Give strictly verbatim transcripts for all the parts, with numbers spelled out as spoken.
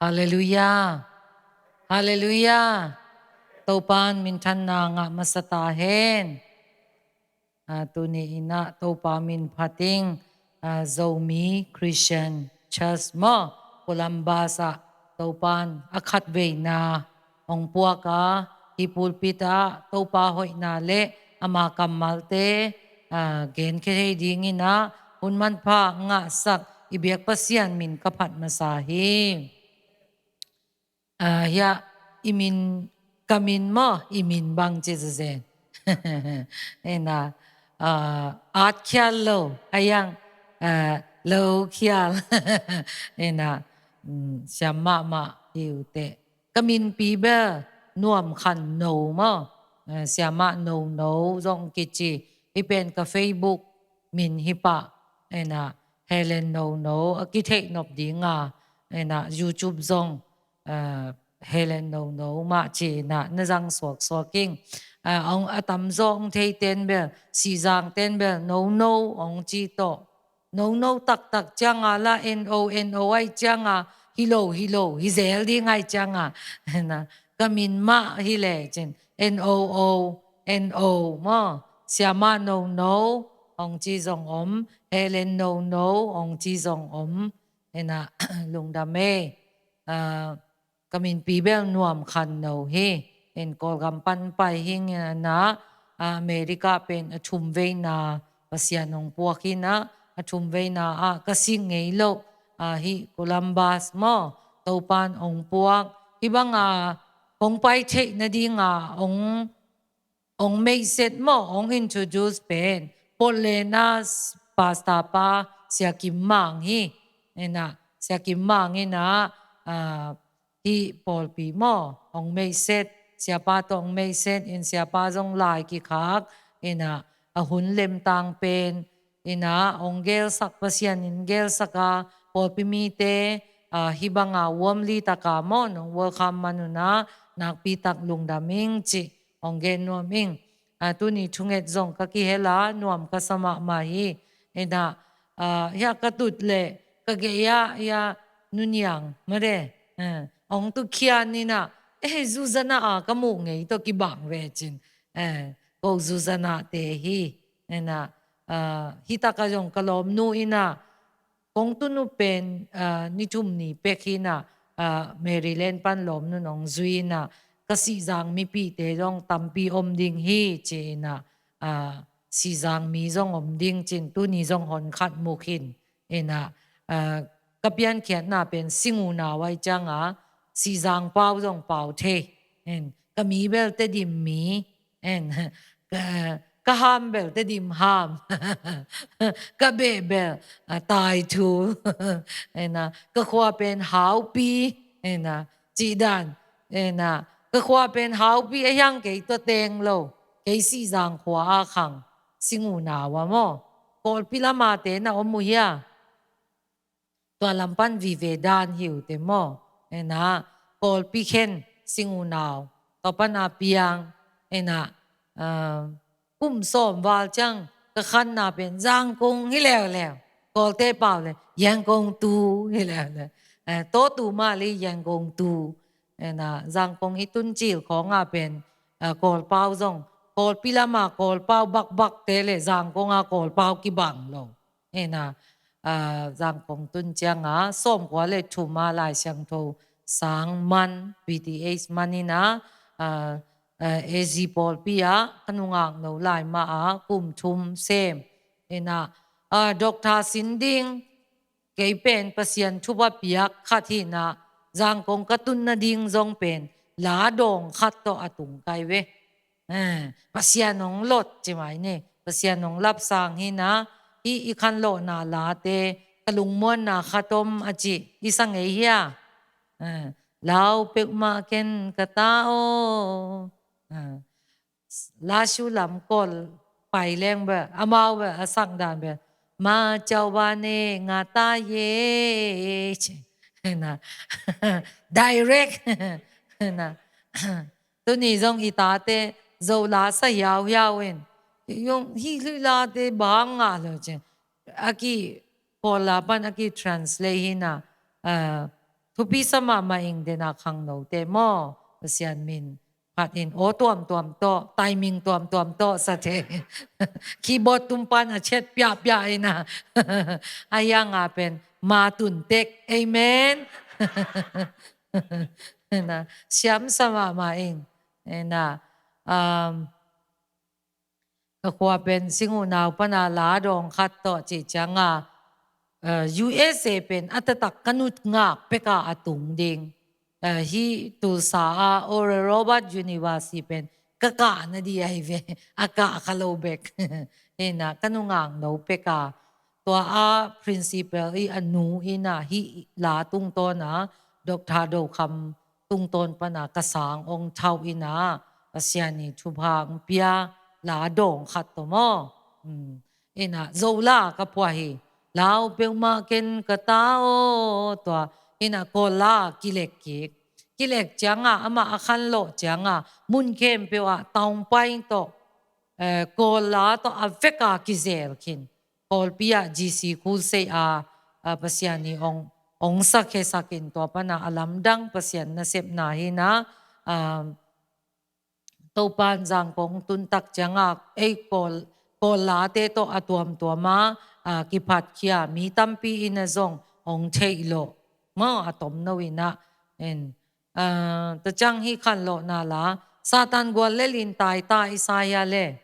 Halleluiah. Halleluiah. Topan minthanna ngah masa ta hen. Ah, tuni in ah Topa min phat ing, ah, Zomi Christian Church maw, Columbus ah Topan a khatveina hong puak a, hih pulpit ah Topa hoihna le ama kammalte, ah, genkhia thei dingin ah hun manpha ngahsak i biak Pasian min ka phat masa hi. Ah, hiah i min, ka min maw, i min bang ci zazen. Ena, ah, At Khial Lo, a yang, ah, Lo Khial. Ena, mm, siam mahmah hi uh teh. Ka minpi bel Nuam Khan No maw. Eh, siamah No No zong kici. Hih pen ka Facebook min hi pah. Ena, Helen No No a kitheih nop ding a. Ena, YouTube zong, eh, Helen No No mah ci-in ah na zang suaksuak ing. Eh, ong a tamzaw ong thei ten bel, Sihzang ten bel, No No ong ci tawh. No No taktak ciang a la, N O, N O ai ciang a, hi lo, hi lo, hi zel ding ai ciang a. Ena, ka min mah hi le cin, N O O, N O maw. Siamah No No ong ci zong om, Helen No No ong ci zong om. Ena, lungdam e. Ah, ka minpi bel Nuam Khan No hi. En Kawlgam pan pai hing ena, ah, America pen a thum veina Pasian hong puak hi na, a thum veina ah ka sik ngei loh, ah, hih Columbus maw, Topan hong puak. Hih bang a hong pai theih nading a hong ong meiset maw, ong introduce pen Portland a s-, pastor pa Sia Kim Mang hi. Ena, Sia Kim Mang ina, ah, hih pawlpi maw, ong meiset, siapa tawh ong meiset, in siapa zong lai kikhak, ena, a hun lemtang pen, ina, ong gelsak Pasian in gelsak a, pawlpi mite, ah, hih bang a warmly taka maw, nong welcome man una, nakpi tak lungdam ing ci, ong gen nuam ing. Ah, tuni thunget zong ka kihel a, nuam ka sa mahmah hi. Ina, ah, hiah ka tut le, ka gei ah, hiah Nu Niang, mare, eh, ong tu khian ina, eh, Zuzana a ka muh ngei tawh kibang ve cin. Eh, ko Zuzana te hi. Ina, ah, hih tak a zong ka lawmnu ina, kong tun uh pen, ah, ni thum ni pek hi na, ah, Maryland pan lawmnu nong zui na, ka Sihzang mipite zong tampi om ding hi ci ina, ah, Sihzang mi zong om ding cin tuni zong hon khat muk hin ina, ah, ka piankhiatna pen Sing U Nau ai ciang a, Sihzang pau zong pau thei. En, ka mi bel Tedim mi, en, ka, ka ham bel Tedim ham. Ka beh bel, ah, Taithu. Ena, ka khua pen Haupi. Ena, cih dan. Ena, ka khua pen Haupi a hiang kei tua teng lo. Kei Sihzang khua a khang. Sing U Nau a maw. Kawlpi lama te na om uh hia. Tua lam pan vive dan hi uh te maw. Ena, Kawlpi khen Sing U Nau. Tua pan a piang. Ena, ah, kum sawm val ciang ka khanna pen Zangkong hi leuleu. Kawlte pau le Yangon tu hi leuleu. Eh, to tu mah li Yangon tu. Ena, Zangkong i tun cil khawng a pen, eh, Kawl pau zong. Kawlpi lama Kawl pau bakbak te le Zangkong a Kawl pau kibang lo. Ena, ah, Zangkong tun ciang a, sawmkua le thum a Lai Siangtho sang man, P T H man ina, ah, ah, A Z pawlpi a, ka nungak no lai ma a, kum thum sem. Ena, ah, Doctor Sin Ding, kei pen Pasian thupha piak khat hi na, Zangkong ka tun nading zong pen, la dawng khat tawh a tung kai ve. Eh, Pasian hong lot ci mai ni. Pasian hong lapsang hi na, hi i khanlawhna late, ka lungmuanna khat om a ci, i sa ngei hia. Eh, lau pek mah ken ka ta aw. Eh, Lashu lam Kawl pai leng bel, amau bel, a sak dan bel. Ma cau ba ne nga ta ye. Ci. Na. Direct. Na. Tuni zong i tate Zo la sa hiauhiau in. Zong hi hlui late bang ngah lo ci. A ki Kawl la pan a ki translate hi na. Ah, Thupi sa mahmah ing, dena khangnote maw, Pasian min phat in aw tuamtuam tawh, timing tuamtuam tawh sa thei. Keyboard tum pan a chet piahpiah ina. A hianga pen ma tun tek. Amen. Na, siam sa mahmah ing. Na, um, ka khua pen Singunau pana la dawng khat tawh cih cianga, eh, U S A pen a taktak ka nungak peka a tung ding. Eh, hi Tulsa a Oral Roberts University pen ka kah na di ahi ve, a kah kha lo bek. Hina, ka nungak no peka. Tua a principal i a nu ina hi la tungtawna, Doctor Do Kham tungtawn pana ka sang ong thau ina, Pasian i thupha ong pia la dawng khat tawh maw. Hmm. Ina, Zo la ka pua hi. Lau peuhmah ken ka ta aw, tua. Ina, Kawl la kilek kik. Kilek cianga, ama a khanlawh cianga, mun khempeuh ah taung paing tawh, eh, Kawl la tawh a veka kizel khin. Kawlpi ah G C Khulsei a, a, Pasian i ong, ong sakhe sakin tua pana a lamdang Pasian nasepna hina, a, Topan zangkong tuntak cianga, ei Kawl, Kawl late tawh a tuamtuama, a, kiphatkhia, mi tampi ina zong ong theih lawh. Maw, a tomno ina, en, a, ta ciang hi khanlawhna la, Satan gual le lin taita i sa hia le.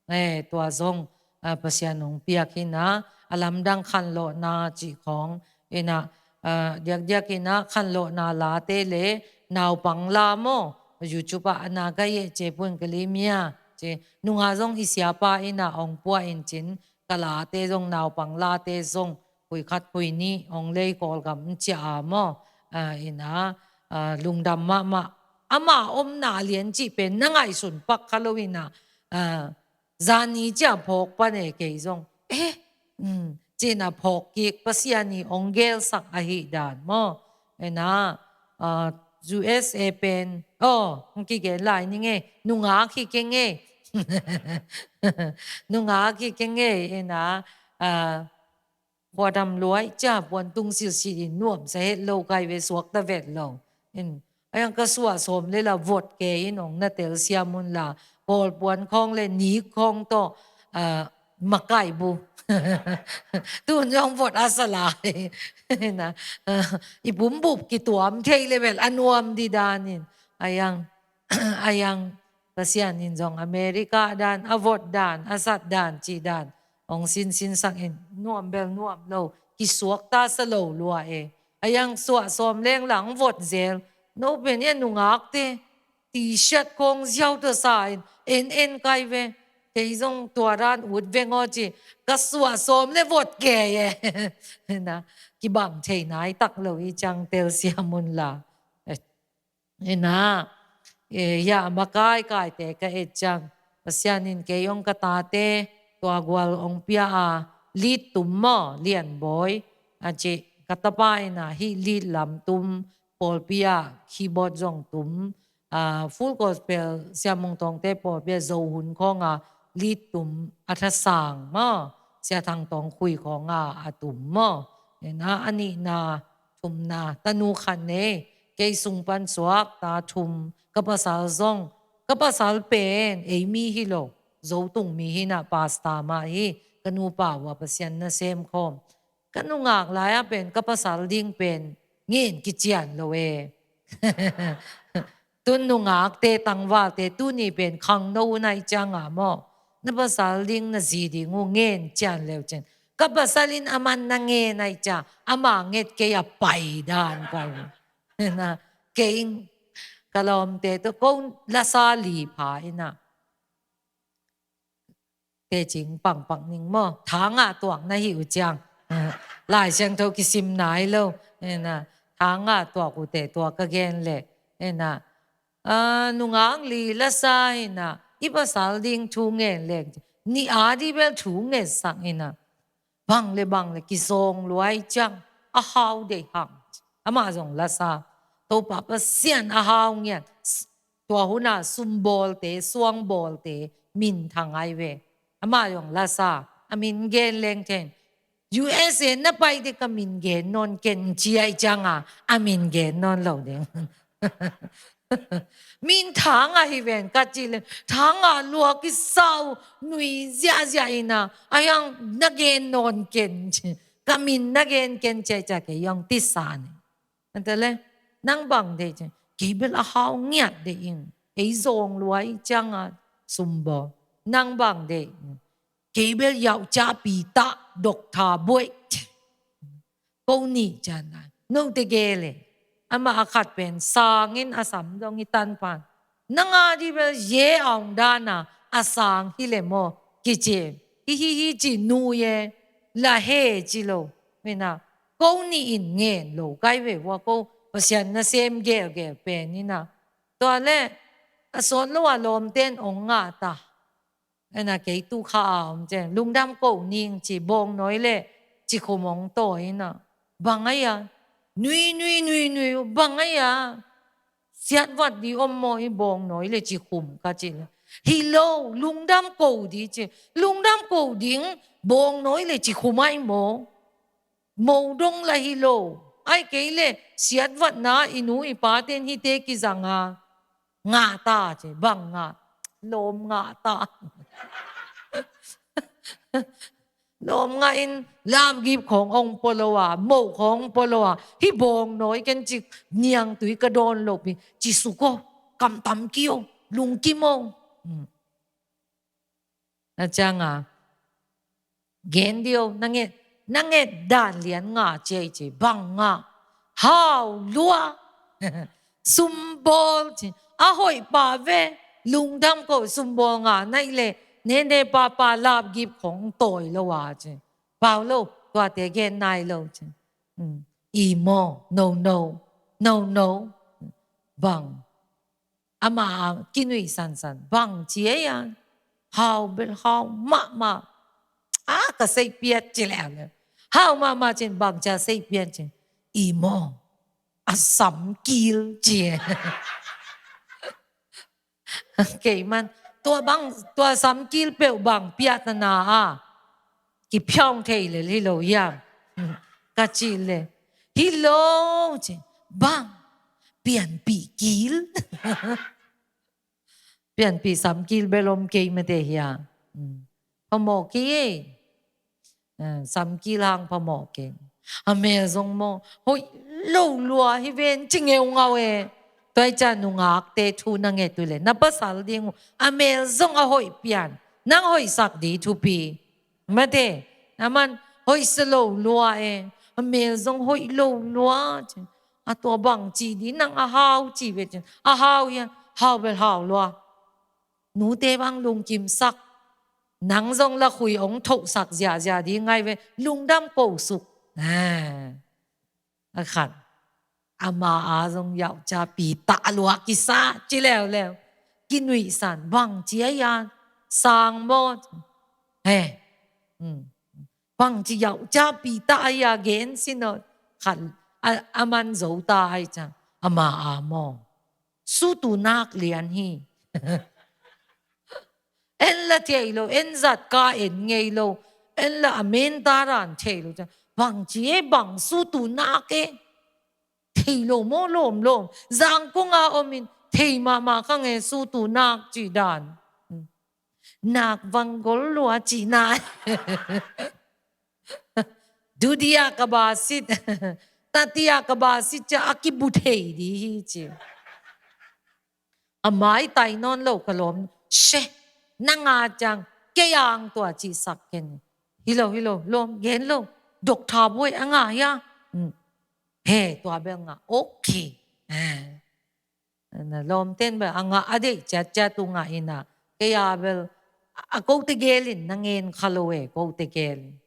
Eh, tua zong, ah, Pasian ong piak hina, a lamdang khanlawhna cih khawng ina, ah, diakdiak ina khanlawhna late le naupang la maw, YouTube ah a na ka ye ce pun ka li mia, ci nunga zong i siapa ina ong pua in cin, ka late zong naupang late zong, khui khat khui nih ong lei Kawlgam cia a maw, ah, ina, ah, lungdam mahmah. Ama omna lian cih pen na ngaihsun pak kha lo ina, ah, zani cia phawk pan e kei zong. Eh, mm, cina phawk kik Pasian i ong gelsak ahi dan maw. Ina, ah, U S A pen, oh, ong kigen lai ning e, nungak hi keng e. Nungak hi keng e, ina, ah, khuadam luai cia puan tung silsil in nuam sa het lo kai ve suak ta vet lo. In, ayang ka suah sawm le la vot ke in ong na tel siam un la, Kawl puan khawng le nik khawng tawh, ah, makai bu. Tun zong vot a sa lai. Na, ah, i bumbup kituam thei le vel a nuam di danin. Ayang, ayang Pasian in zong America dan, a vot dan, a sat dan, ci dan. Ong sinsin sak in, nuam bel nuam lo, kisuak ta sa lo lua e. Ayang suah sawm leng lang vot zel. No pen ya nungak te, T-shirt khawng ziau ta sa in, en en kai ve. Kei zong tua dan ut ve ngaw ci, ka suah sawm le vot ke e. Na, kibang thei nai tak lo i ciang tel siam un la. Eh, ina, eh, ya makai kaite ka et ciang, Pasian in kei ong ka tate, tua gual ong pia a, lit tum maw, lian bawi, a ci, ka tapa ina, hi lit lam tum, pawlpi a, keyboard zong tum, ah, Full Gospel, Sia Mung Tawngte pawlpi a, Zo hun khawng a, lit tum, a thasang maw, Sia Thang Tawng Khui khawng a, a tum maw, ina, a nihna, thumna, tanu khat nei, kei sung pan suak, ta thum, ka pasal zong, ka pasal pen, ei mi hi lo, Zo tung mi hi na pasta mah hi, ka nupa ua Pasian nasem khawm. Ka nungak lai a pen, ka pasal ding pen, ngen kician lo e. Tun nungakte tangvalte, tuni pen, khangno nai ciang a maw. Na pasal ding, na zi ding uh, ngen cian leu cin. Ka pasal in a man na ngen ai cia, ama nget kei a pai dan kai. Na, kei ing ka lawmte tawh, ko lasa li pha ina. Te cing pangpak ning maw, thanga tuak na hi uh ciang. Lai Siangtho kisim nai lo. Na, thanga tuak uh te tuak ka gen le. Na, ah, nungak li lasa ina, i pasal ding thu ngen leng, ni a di bel thu ngen sak ina. Bang le bang le kizawng luai ciang, a hau dei hang. Ama zong lasa. Topa Pasian a hau ngian. S-, tua huna sumbawlte, suangbawlte, min thang ai ve. Ama zong lasa. A min gen leng then. U S A na pai ding ka min gen nawn ken ci ahih ciangin a min gen nawn lo ding. Min thang a hi ven ka cih leh thang a lua kisa uh nui ziahziah in a, a hiang na gen nawn ken ci, ka min na gen ken ci ahih ciang kei hiang tisa ni. Ante le nang bang deih ci, kei bel a hau ngiat deih ing, ei zawng lua ahih ciangin sumbawl. Nang bang deih? Kei bel yauhcia pi ta Doctor Buaih. Ko nih cian lai note gel e. Amah a khat pen sang in a sam zong hi tan pan. Nang a di bel ye aung dan a a sang hi le maw kici. Hi hi hi ci nu ye la he ci lo. Mena ko nih in ngen lo kai ve vua ko Pasian nasem gelgel pen in a. Tua le a sawt lo a lawmten ong ngah ta. Ena kei tu kha a om ciang lungdam ko ning ci bawngnawi le ci khum ong tawi in a. Bang ai a nui nui nui nui bang ai a siatvat di om maw hi bawngnawi le ci khum ka ci le. Hi lo lungdam ko di ci lungdam ko ding bawngnawi le ci khum ai maw. Mo dong la hi lo. Ai kei le siatvatna i nu i paten hite kizang a. Ngah ta ci bang ngah lawm ngah ta. Lawm ngah in lapgip khawng ong pua lo a mo khawng pua lo a hi bawngnawi ken ci niangtui ka dawn lo pi ci suk o kamtam ki o lungkim o. Na ciang a gen dio na nget na nget dan lian ngah ciai ci bang ngah hau lua. Sumbawl ci a hoih pa ve lungdam ko sumbawl ngah naih le nene papa lapgip khong tawi lo a ci pau lo tuate gen nai lo ci. I maw no no no no bang. Amah a kinuih sansan bang ci ei a hau bel hau mahmah. A ka seihpiat ci leh a le hau mahmah cin bang ci a seihpiat cin i maw a samkil ci e. Kei man tua bang tua samkil peuh bang piatna a kiphiawng thei lel hi lo hiam ka ci le hi lo ci bang pianpih kil. Pianpih samkil bel om kei mate hia. Phamawh kei ei. Samkil hang phamawh kei. A mel zong maw hoih lo lua hi ven ci ngeungau e. Tuai ca nungakte thu na nget uh le na pasal ding uh a mel zong a hoih pian nang hoihsak di thupi. Mate a man hoih sa lo lua e. A mel zong hoih lo lua ci a tua bang ci di nang a hau ci ve cin a hau hian hau bel hau lua. Nute bang lungkimsak nang zong la khui ong thohsak ziahziah di ngai ve lungdam ko suk. A khat ama a zong yauhcia pi ta lua kisa ci leuleu kinuihsan bang ci a ian sang maw. He bang ci yauhcia pi ta a ia gen sinaw khat a man zo ta ai ca ama a maw. Sutu nak lian hi. En la thei lo en zat ka en ngei lo en la a men ta ran thei lo ca bang ci e bang sutu nak e. Thei lo maw lawmlawm zangkong a omin thei mahmah kha nge sutu nak ci dan. Nak vanggol lua ci na. Dudia ka basit tatia ka basit ca a kibu thei di hi ci. A mai tai nawn lo ka lawm she nanga ciang kei ang tua ci sak ken. Hi lo hi lo lawm gen lo. Doctor Buaih a nga hia. He tua bel nga okay. Na lawmten bel a ngah a deih ciatciat uh ngah ina kei a bel a kote gelin na ngen kha lo e kote gelin.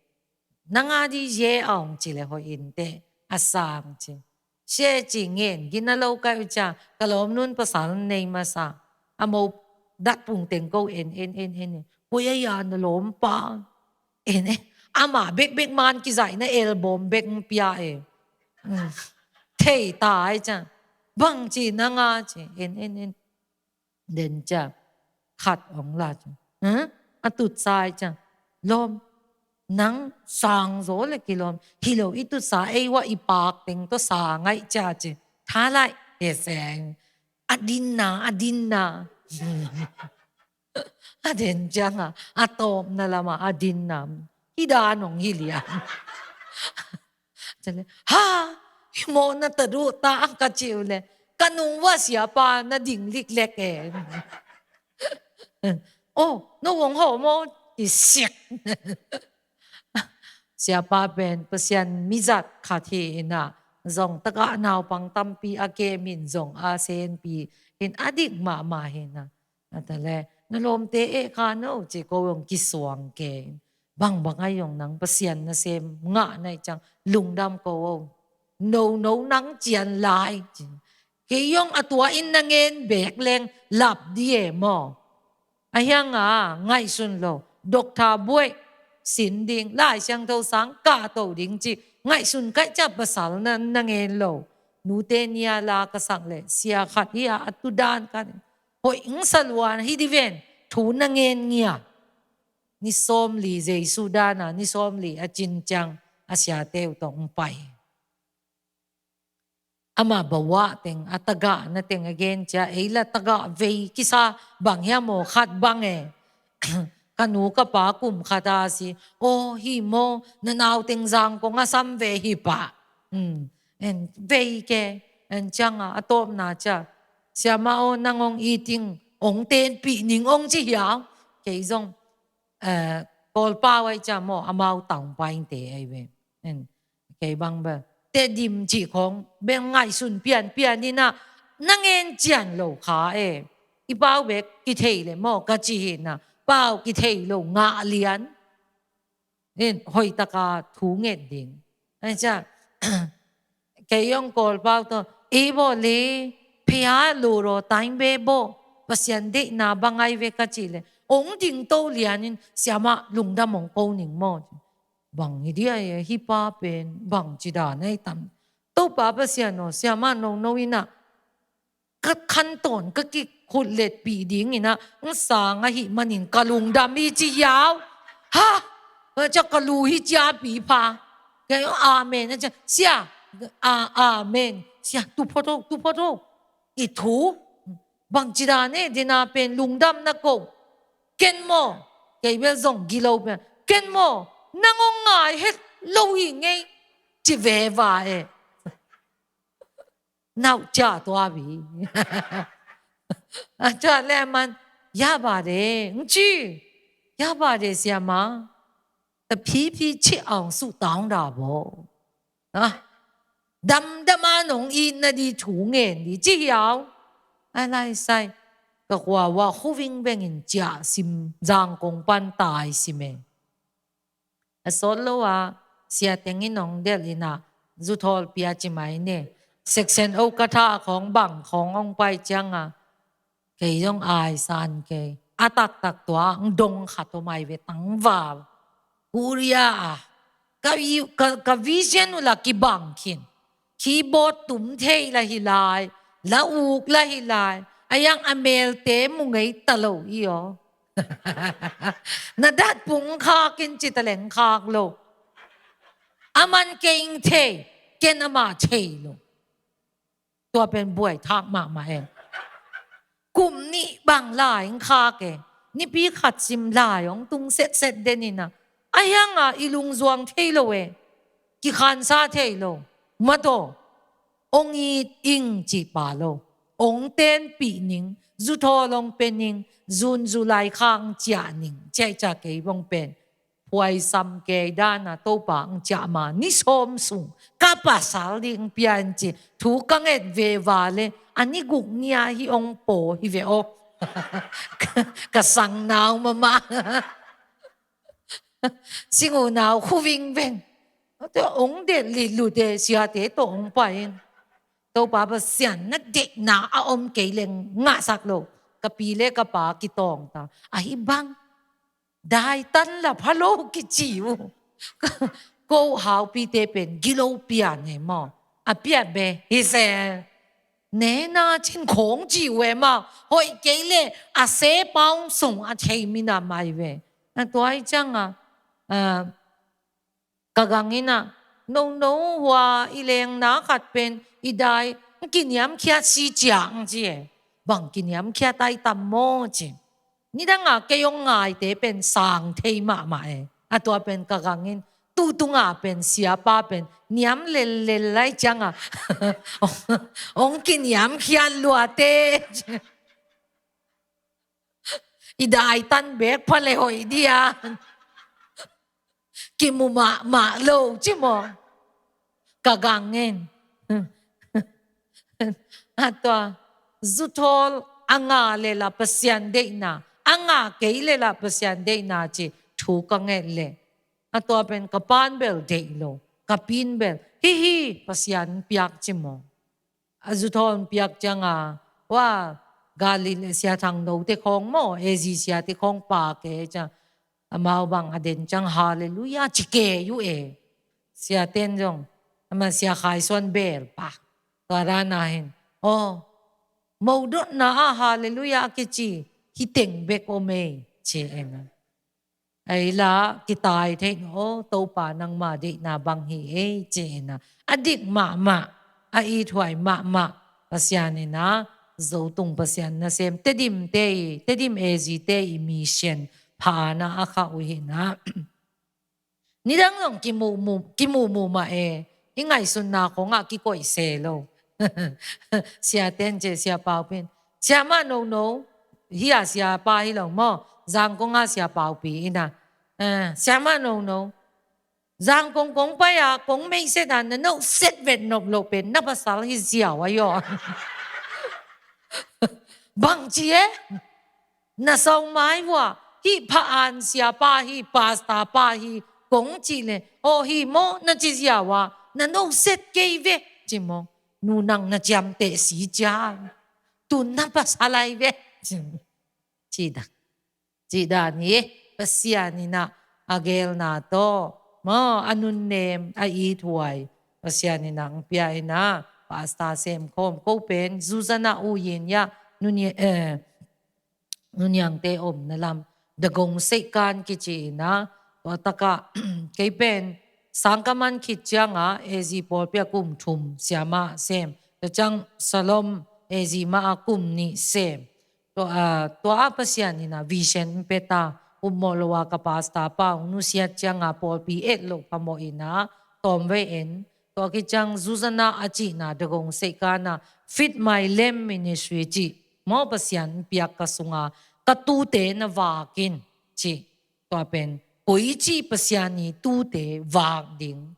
Na nga di ye aung ci le hoih inte a sang ci. Sia ci ngen gina lo kai uh cia ka lawm nun pasal nei masa a mo dat pung teng ko en en en en en koi a ia na lawm pa. En e ama bekbek man kizaihna elbawm bek pia e. Thei ta ai ca bang ci na nga ci en en en. Den ca khat ong la ca a tut sa ai ca lawm Nang sang zaw le kilawm hi lo, i tutsa ei uah i paak teng tawh sa ngaih cia ci. Tha laih he seng. A dinna, a dinna. A den cianga a tawpna lama a dinna. Hi dan hong hi lian. Ha, hi mawh na ta duh ta ka ci uh le, ka nung uah siapa na ding liklek e. Oh, no hong hawh maw? I siak. Siapa pen Pasian mizat khat hi inah, zong tagah naupang tampi a kemin zong a senpi in a dik mahmah hi inah. A ta le, na lawmte eh kha no ci ko hong kisuang ke. Bangbang ai hong nang Pasian nasem ngah nai ciang lungdam ko o. No, no nang cian lai ci. Kei hong a tua in na ngen bek leng lap di e maw? A hianga ngaihsun lo, doctor buaih sin ding, Lai Siangtho sang kahto ding ci ngaihsun kaih ciah pasal na, na ngen lo. Nute nia la ka sak le sia khat hi a, a tu dan ka hoih hong sa luan hi di ven, thu na ngen ngia. Ni sawmli Jesu dana ni sawmli a cin ciang a siate uh tawh hong pai. Amah bawah teng a tagah na teng a gen cia, ei la tagah vei kisa bang hiam aw khat bang e. Ka nu ka pa kum khat a si, aw hi maw, na nau teng zang kong a sam ve hi pah. En vei ke, en cianga a tawpna cia, siama aw nang hong i ting hong tenpih ning hong ci hiau. Kei zong Kawlpau ai cia maw, amau taung paingte ai ve. Kei bang bel Tedim cih khong bel ngaihsun pianpian inah, na ngen cian lo kha e. I pau bek kithei le maw ka ci hi inah, pau kithei lo ngah lian. Hoihtaka thu nget ding. Ai cia, kei hong Kawlpau tawh, ei baw le, phei a lo raw taing be baw, Pasian deihna bang ai ve ka ci le, hong ding to lianin siama lungdam hong ko ning maw? Bang hi dia e, hi pa pen bang ci dan ai tam. Topa Pasian aw, siama nono inah ka khantawn ka kikhut letpih ding inah, hong sang ahih manin ka lungdam hi ci hiau. Ha! Cia ka lu hi cia pi pha. Kei amen a cia, sia, a, amen. Sia, tu photo, tu photo. I thu, bang ci dan e, dina pen lungdam na ko. Ken maw, kei bel zong gilo pen. Ken maw, nang hong ngai het lo hi ngei. Ci veva e. Nau cia tua bi. A cia le man, ya ba de, ng ci, ya ba de siama. Ta phi phi ci ang su taung da bo. Damdam a nong itna di thu ngen di ci hiau. Ai lai sai, ka khua uah khu vingveng in ciah sim, Zangkong pan tai sim e. A sawt lo a, sia teng in hong delh inah, zuthawl pia ci mai ne. Section o ka tha khong bang khong hong pai cianga, kei zong ai san kei. A taktak tua, ng dong khat om ai ve tangval. Korea a, ka, ka, ka vision uh la kibang khin. Keyboard tum thei la hi lai, la uk la hi lai, a yang a melte mu ngei ta lo i aw. Na dat pung khak in ci ta leng khak lo. A man kei ng thei, ken ama thei lo. Tua pen buai thak mahmah e. Kum nih bang lai ng khak e. Nipi khat sim lai hong tung setset den ina. A hianga i lungzuang thei lo e. Kikhansa thei lo. Mataw. Ong it ing cih pa lo. Ong tenpih ning. Zuthawl ong pe ning. Zun zu lai khang ciah ning. Ciah ciah kei bong pen. Phuaisam kei dana Topa ang ciah ma ni sawm sung ka pasal ding pian ci thu ka nget ve vale a ni guk nia hi ong paw hi ve aw. Ka sang nau mama. Singu nau khu vingveng. Tua ong det lit lute siate tawh ong pai in. Topa Pasian na deihna a om kei leng ngahsak lo. Ka pi le ka pa kitawng ta. Ahi bang. Daitan la pha lo kici uh. Ko haupite pen gilo pian e maw. A piat be hi se. Nena cin khong ci uh e maw. Hoih kei le a se paung sung a thei mina mai ve. Na tuai cianga, a, Ka gang in ah, "Nono, hua i lengna khat pen i dai kiniamkhiat si ciang," ci e. "Bang kiniamkhiat ai tam maw?" ci. "Nidang a kei hong ngaite pen sang thei mahmah e." A tua pen ka gang in, "Tu tung a pen siapa pen niam lellel lai ciang a hong kiniamkhiat lua te." "I daitan bek pha le hoih dia. Kimu mahmah lo," ci maw? Ka gang in. A tua, zuthawl a nga le la Pasian deihna, a nga kei le la Pasian deihna ci thu ka nget le, a tua pen ka pan bel deih lo, ka pin bel, "Hi hi, Pasian piak," ci maw? A zuthawl piak ciang a, "Wa, Galilee sia Thangno te khawng maw, A Z sia te khawng pa ke," ciang, "Amau bang a den ciang Hallelujah ci ke yu e." Sia ten zong, ama sia khai suan bel pa. Tua dan a hin, "Oh, modotna a Hallelujah a kici hi teng bek om e," ci e na. Ei la kitai thei no, "Topa nangma deihna bang hi e," ci e na. A dik mahmah, a ithuai mahmah Pasian in a, Zotung Pasian nasem, Tedim te i, Tedim A Z te i mission pha na a kha uh hi na. Nidang zong kimumu, kimumu mah e, i ngaihsutna khong ah kikoih se lo. Sia ten ci e, sia Pau pen, "Siamah Nono, hi a siapa hi lo maw, Zangkong a sia Pau pi in a, eh, Siamah Nono, Zangkong kong pai a, kong meihset a, na nohset vet nop loh pen na pasal hi ziau a yaw." "Bang ci e? Na sau mai vua, hi pha an siapa hi, pastor pa hi," kong ci le, "Oh, hi maw, na ci ziau a, na nohset kei ve," ci maw? "Nu nang na ciamteh si ciang, tu na pasal ai ve," ci, ci dak. Cih dan hi, Pasian in a, a gelna tawh maw, a nunnem, a ithuai Pasian in a hong pia in a, pastor sem khawm ko pen, Zuzana U Yin ya, nuni, eh, nuniangte omna lam, Dagong Seikan kici in a, tua tak a, kei pen, sangkah man khit ciang a, A Z pawlpi a kum thum siamah sem, tua ciang Salom A Z mah a kum nih sem. Tua, ah, tua a Pasian in a vision hong pia ta, upmawh lo a ka pastor pa hong nusiat ciang a pawlpi et loh phamawh in a, tawmvei en, tua khit ciang Zuzana a cihna Dagong Seikan a, Feed My Lamb Ministry cih maw, Pasian hong piak ka sung a, ka tute na vak in cih. Tua pen, koici Pasian i tute vak ding,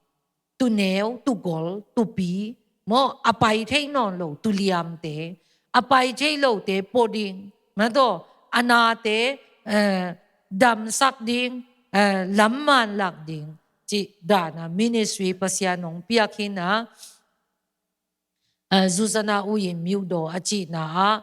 tuneu, tugol, tupi, maw, a pai thei nawn lo tuliamte, a pai thei lote pua ding, maw, tua, a nate, eh, damsak ding, eh, lamman lak ding, cih dan a ministry Pasian hong piak hi na, eh, Zuzana U Yin Myo Do a cihna ah,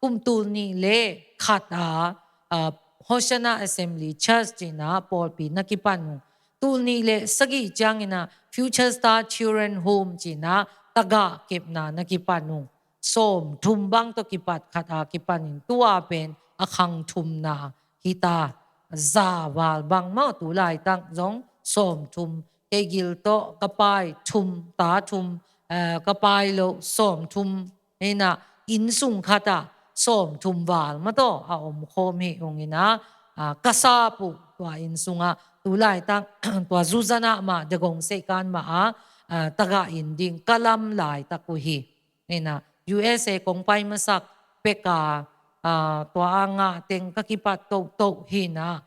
kum tul nih le khat a, ah, Hosanna Assembly Church cihna pawlpi na kipan uh. Tul nih le sagih ciangin a Future Star Children Home cihna tagah kepna na kipan uh. Sawm thum bang tawh kipat khat a kipan in, tua pen a khang thumna hi ta, za val bang maw, tu laitak zong sawm thum, kei gil tawh ka pai thum, ta thum, eh, ka pai lo sawm thum, hi na, inn sung khat ah sawm thum val maw, tua a om khawm hi ung in a, ah, ka sap uh tua inn sung ah, tu laitak tua Zuzana mah, Dagong Seikan mah ah, ah, tagah inn ding ka lam laitak uh hi. Hi na, U S A kong pai masak pek a, ah, tua a ngah teng ka kipat tohtoh hi na,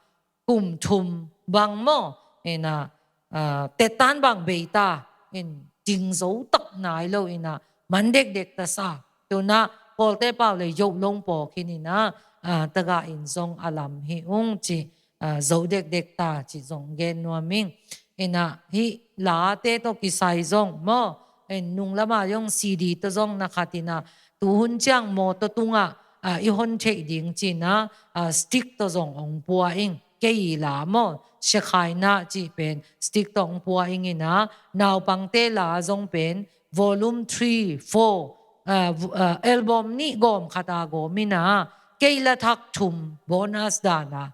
kum thum bang maw, hi na, ah, tettan bang bei ta, in ding zo tak nai lo hi na, man dekdek ta sa. Tu na, Kawlte pau le yoh long pawk hi ni na, ah, tagah inn zong a lam hi ung ci, ah, zo dekdek ta ci zong gen nuam ing. Hi na, hih late tawh kisai zong maw, in nung lam a zong C D tawh zong na khat hi na, tu hun ciang mawtaw tung ah, ah, i hon theih ding ci na, ah, stick tawh zong hong pua ing. Kei i la maw, Shekinah cih pen stick tawh hong pua ing hi na, naupangte la zong pen volume three, four, ah, v-, ah, album nih gawm khat a gawm hi na, kei la thak thum bonus dan a.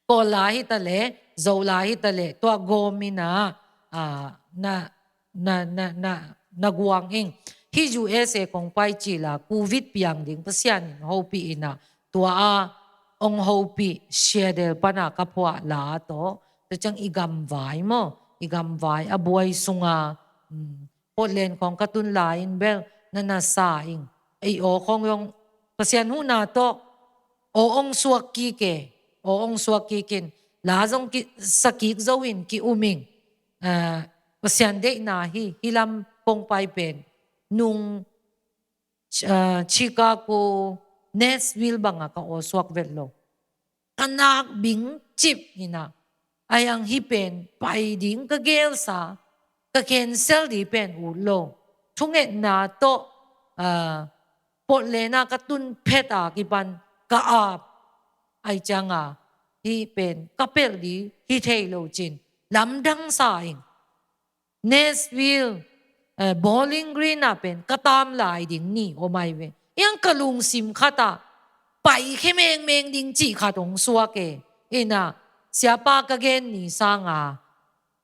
Kawl la hi ta le, Zolai hi ta leh tua gawm in a, a, na, na, na, na, na guang ing. Hih U S A kong pai cil a, Covid piang ding Pasian in hopih in a, tua a ong hopih Seattle pan a ka phuah la tawh, tua ciang i gamvai maw, i gamvai a buai sung a, um, Portland khawng ka tun lai in bel na na sa ing. Ei aw khawng zong Pasian huhna tawh aw ong suak kik e, aw ong suak kik in, la zong ki, sa kik zo in ki um ing. Ah, Pasian deihna hi, hih lam kong pai pen nung, ah, Chicago, Nashville bang a ka aw suak vet lo. Ka nak bing cip hi na. Ai ang hih pen pai ding ka gelsa, ka cancel ding pen ut lo. Thungetna tawh, ah, Portland a ka tun phet a kipan ka ap. Ai ciang a, hih pen ka pelh ding hi thei lo cin lamdang sa ing. Nashville, eh, Bowling Green a pen ka tam lai ding ni om ai ve. Iang ka lungsim khat ah pai khe mengmeng ding cih khat ong suak e. Ina, siapa ka gen ni sang a,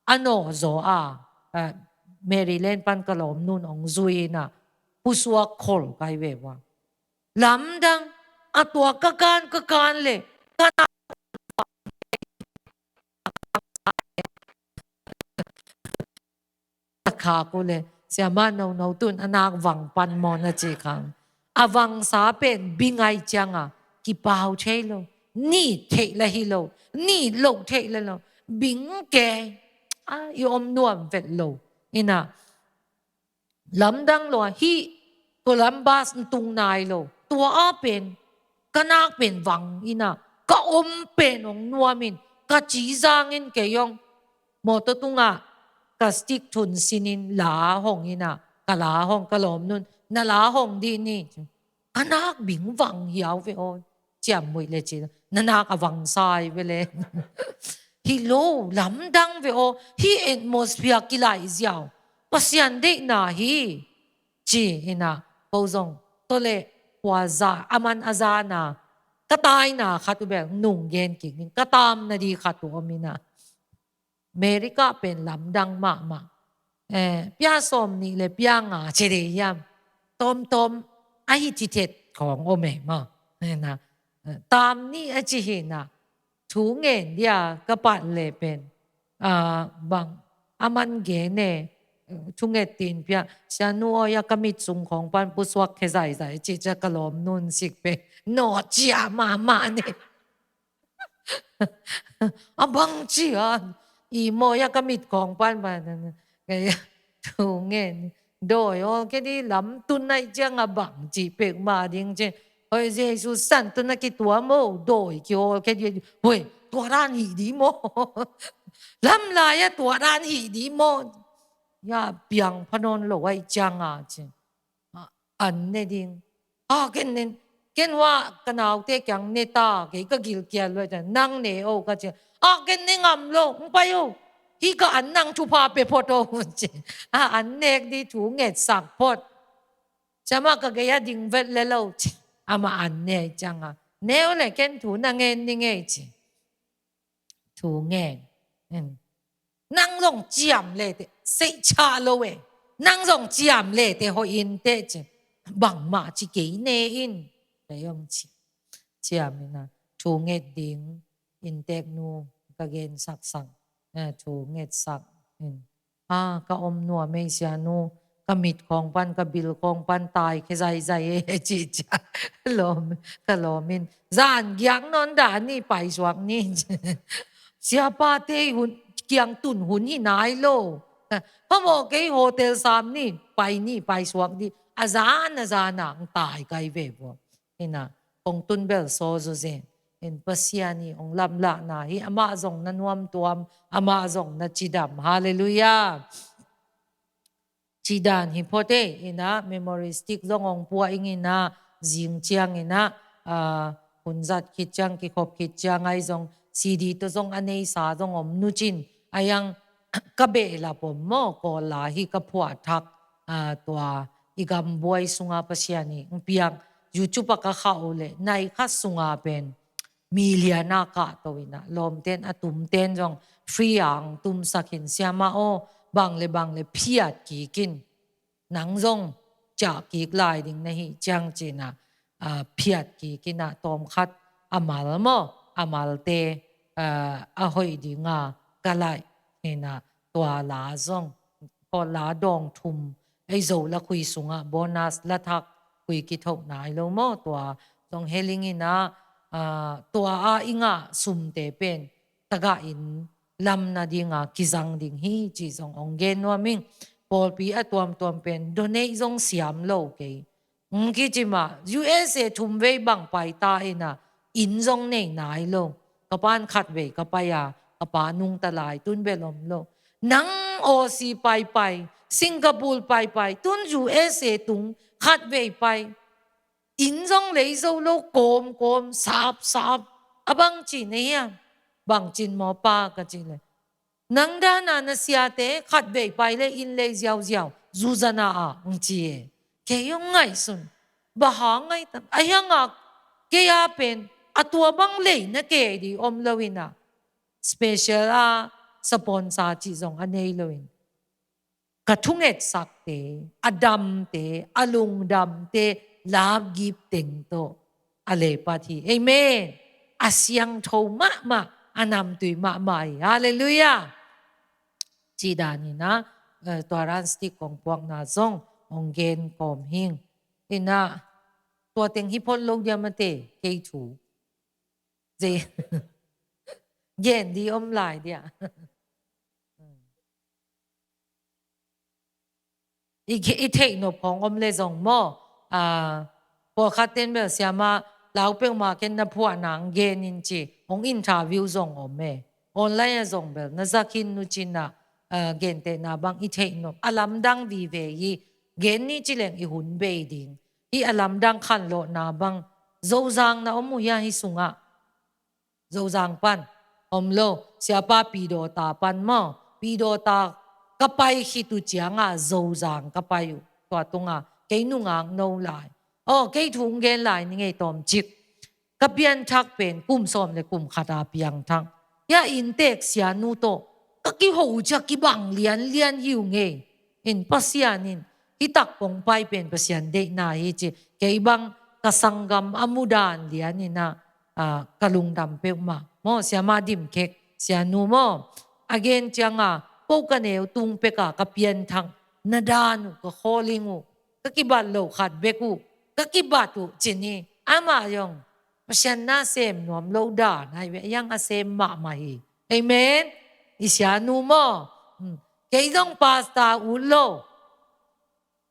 a nawh zaw a, eh, Maryland pan ka lawmnu'n ong zui ina, pusuak khol kai ve ua. Lamdang, a tua ka kan, ka kan le, ka na a khak uh le, siama nono tu'n a nak vang pan maw na ci khang. A vangsa pen bing ai ciang a, kipau thei lo, ni thei la hi lo, ni lo thei la lo, bing ke, a, i om nuam vet lo. Ina, lamdang lo a, hih Columbus ntung nai lo. Tua a pen, ka nak pen vang ina, ka om pen ong nuam in, ka ci zang in kei ong. Mawtaw tungah, ka stick thun sin in la hong ina, ka la hong, ka lawmnu'n, na la hong dih ni. Ka nak bing vang hiau ve aw. Ciam muih le ci, na nak a vang sai ve le. Hi lo, lamdang ve aw. Hih atmosphere kilaih ziau. Pasian deihna hi. Ci ina, ko zong, tua le, kua za, a man a zana. Ka taina khat uh bel, nung gen kik ning, ka tamna di khat uh om ina. America pen lamdang mahmah. Eh, pia sawm nih le pia nga ci dei hiam. Tawmtawm a hi thithet khawng om e maw. Ina, eh, tam ni a ci hi na. Thu ngen dia ka pat le pen. Ah, bang, a man gen e. Eh, thu nget tin pia. Sianu aw ya ka mit sung khawng pan pusuak khe zaizai ci cia ka lawmnu'n sik pe. Nawh cia mahmah ni. A bang ci a, i maw ya ka mit khawng pan pan. Kei thu ngen, dawi aw, kei di lam tun ai ciang a bang ci pek ma ding ci. Hoi Jesu san tun a kituam aw, dawi kihawl kei di, hoi, tua dan hi di maw. Lam lai a tua dan hi di maw. Ya piang pha nawn lo ai ciang a ci. A, an ne ding. A, ken nen, ken hua ka naute kiang ne ta, kei ka gilkial lua ta, nang ne o ka ci. A, ken ne ngam lo, hong pai o. Hi ka an nang thupha pe phot o, ci. A, an nek di thu ngetsak phot. Siama ka gei a ding vet le lo, ci. Ama an ne ciang a. Ne o le ken thu na ngen ni ngei ci. Thu ngen. Hmm. Nang zong ciam le te, sei cha lo e. Nang zong ciam le te, hoi in te ci. Bangmah ci kei ne in. Kei zong ci. Ciam ina. Thu nget ding. Inntek nu ka gen saksak. Eh, thu ngetsak. Hmm. A, ka om nuam ei sianu, ka mit khawng pan, ka bil khawng pan, tai khe zaizai e, ci cia. Lawm, ka lawm in. Zan giak nawn dah ni, paisuak ni. Siapate hun, kiang tun hun hi nai lo. Phamawh kei hotel sam ni, pai ni, paisuak ni. A zan, a zan a, ang tai kai ve vua. Ina, kong tun bel saw zo zen. In Pasian i ong lamlahna hi, amah zong na nuamtuam, amah zong na cidam. Halleluiah. Cidan hi phot e, ina, memory stick zong ong pua ing ina, zing ciang ina, a, hun zat khit ciang, kikhop khit ciang ai zong, C D tawh zong a neisa zong om nucin, a yang ka behlap om maw, Kawl la hi ka phuah thak, a, tua i gambuai sunga Pasian i, ong piang, YouTube a ka khah uh le, nai khat sunga pen, million a kahto in ah, lawmten a tumten zong free a hong tumsak in, siamah aw, bang le bang le phiat kik in, nang zong ciah kik lai ding na hi ciang ci-in ah, ah, phiat kik in ah, tawmkhat a mal maw, a malte, ah, a hoih ding a ka laih in ah, tua la zong, tua la dawng thum, ei Zo lakhui sungah bonus lathak khui kithoh nai lo maw, tua zong heling in ah, ah, tua a i ngah sumte pen tagah inn lam nading a kizang ding hi ci zong hong gen nuam ing. Pawlpi a tuamtuam pen donate zong siam lo kei. Ng kici mah, U S A thum vei bang pai ta in ah, inn zong nei nai lo. Ka pa'n khat vei ka pai a, ka pa nungta lai, tun bel om lo. Nang Aussie paipai, Singapore paipai, tun U S A tung khat vei pai. Inn zong lei zo lo, kawmkawm, sapsap. A bang ci na hiam? Bang cin maw pa, ka ci le. Nang dan a na siate khat vei pai le inn lei ziauziau, zuzana ah, ng ci e. Kei hong ngaihsun. Bang hang ngai tam. A hiang a kei a pen, a tua bang lei na kei di om lo in ah. Special a sponsor ci zong a nei lo in. Ka thungetsakte, a damte, a lungdamte, love gift teng tawh a leipat hi. Amen. A siangtho mahmah, a namtui mahmah hi. Halleluiah. Ci dan in ah, eh, tua ran stick kong puakna zong hong gen kawm hing. In ah, tua teng hi phot lo dia mate, kei thu. Ze-, gen di om lai dia. I, i theih nop khawng om le zong maw, ah, pawlkhat ten bel siamah, lau peuhmah ken na phuah nang gen in ci, hong interview zong om e. Online a zong bel na za khin nu cin ah, ah, gentehna bang i theih nop, a lamdang vive hi, gen ni ci leng i hun bei ding. Hih a lamdang khanlawhna bang, Zozang na om uh hia hih sungah? Zozang pan om lo, siapa Pidawta pan maw? Pidawta ka pai khit uh ciangah Zozang ka pai uh. Tua tungah kei nungak no lai. Aw, kei thu hong gen lai ni ngei tawmcik. Ka pianthak pen kum sawm le kum khat a piangthak. Hia inntek sianu tawh ka kiho uh ciah kibang lianlian hi uh ngei. In Pasian in hih tak kong pai pen Pasian deihna hi ci. Kei bang ka sanggam a mudan lian in ah, ah, ka lungdam peuhmah. Maw, siamah Dimkhek, sianu maw? A gen ciangah, ko ka neu tung pek a ka pianthak, na dan uh, ka khawling uh, ka kibat loh khat bek uh, ka kibat uh ci ni. Amah zong Pasian na sem nuam lo dan, ai ve, a hiang a sem mahmah hi. Amen. I sianu maw? Hmm. Kei zong pastor ut lo.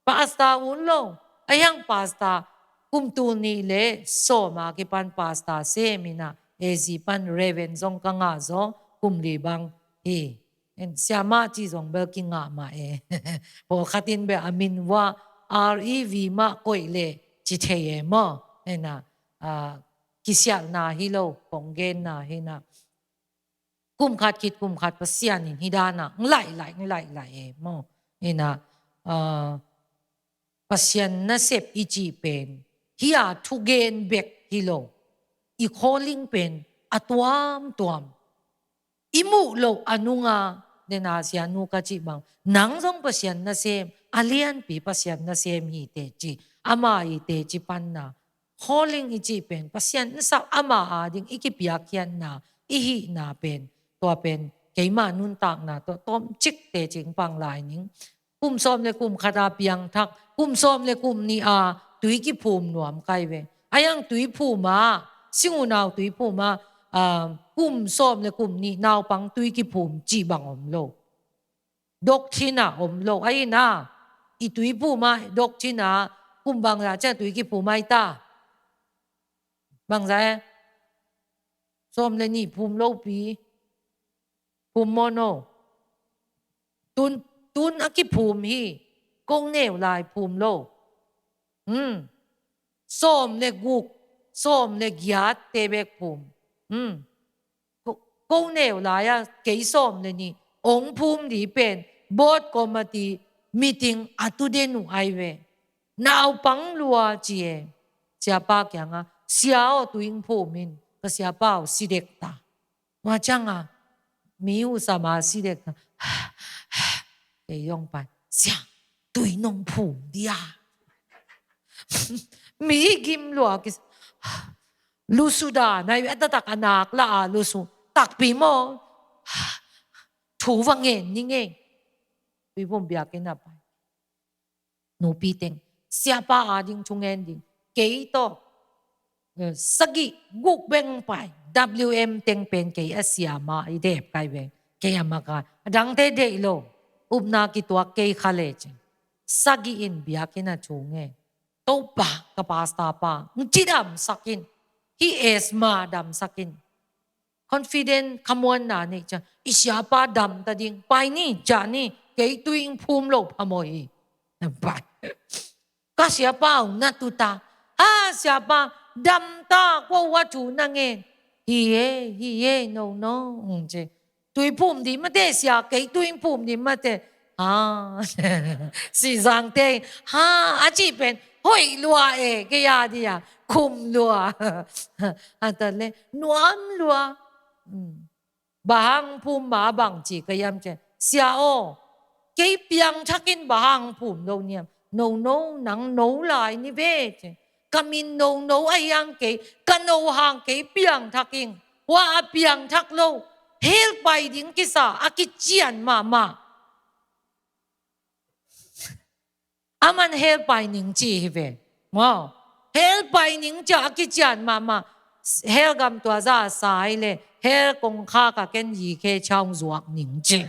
Pastor ut lo. A hiang pastor kum tul nih le sawm a kipan pastor sem in ah, A Z pan Reverend zong ka ngah zaw, kum li bang hi. En, siamah ci zong bel kingah mah e. Pawlkhat in bel a min vua R E V mah koih le ci thei e maw? En ah, ah, kisialhna hi lo, kong genna hi na. Kum khat khit kum khat Pasian in hih dan ah ng laih laih, ng laih laih e maw? En ah, ah, Pasian nasep i cih pen hih a thugen bek hi lo. I calling pen a tuamtuam. I muh loh a nunga, den a sianu ka cih bang, nang zong Pasian nasem, a lianpi Pasian nasem hi teci, ama hi teci panna. Calling i cih pen Pasian nasap ama ading i kipiakkhiatna, i hihna pen, tua pen keima nuntakna tawh tawmcik teci pang lai ning. Kum sawm le kum khat a piangthak, kum sawm le kum nih a tui kiphum nuam kai ve. A hiang tui phum a, sing unau tui phum a, ah, kum sawm le kum nih naupang tui kiphum cih bang om lo. Doctrine a om lo. Ahi na, i tui phum a, doctrine a, kum bangzah ciang tui kiphum ai ta. Bangzah e. Sawm le nih phum lopi. Phum maw no? Tun, tun a kiphum hi. Ko neu lai phum lo. Hmm. Sawm le guk, sawm le giat te bek phum. Hmm. Ko, ko neu lai a kei sawm le nih. Ong phum di pen. Board committee meeting a tu den uh ai ve. Naupang lua ci e. Siapa kiangah, sia aw, tui ing phum in. Ka siapa uh si dek ta. Tua ciang a, mi uh sam a si dek ta. Kei zong pai, "Sia, tui nong phum dia." Mi gim lua kisa. Lusu dan a, a taktak a nak la a lusu. Takpi maw. Thu va ngen ni ngei. Tuiphum biakinn ah pai. Nupi teng, siapa ading thu ngen ding. Kei tawh, eh, sagih guk bek pai. W M teng pen kei a siama i dep kai bek. Kei a maka. A dangte deih lo. Upna kituak kei kha le cin. Sagih in biakinn ah thu ngen. Topa, ka pastor pa, ng ci damsak in. Hih asthma damsak in. Confident, khamuanna nei ciang, i siapa dam ta ding, pai ni, ciah ni, kei tui ing phum lo phamawh hi. Pai. Ka siapa uh na tu ta. Ha, siapa, dam ta, kua uh a thu na ngen. Hi e, hi e, no, no, ng ci. Tui phum ding mate sia, kei tui phum ding mate. Ha, si zangte, ha, a ci pen, hoih lua e, kei a dia, khum lua. A ta le, nuam lua. Hmm. Bang hang phum ma bang ci ka hiam ci. Sia aw, kei piangthakin bang hang phum lo niam. No, no, nang no lai ni ve ci. Ka min no no a hiang kei, ka no hang kei piangthak ing. Hua a piangthak lo, hell pai ding kisa, a kician mahmah. Aman hell pai ning ci hi ve. Maw, hell pai ning ci a kician mahmah. Hell gam tua za a sai le, hell kongkhak a ken yi khe chaung zuak ning ci.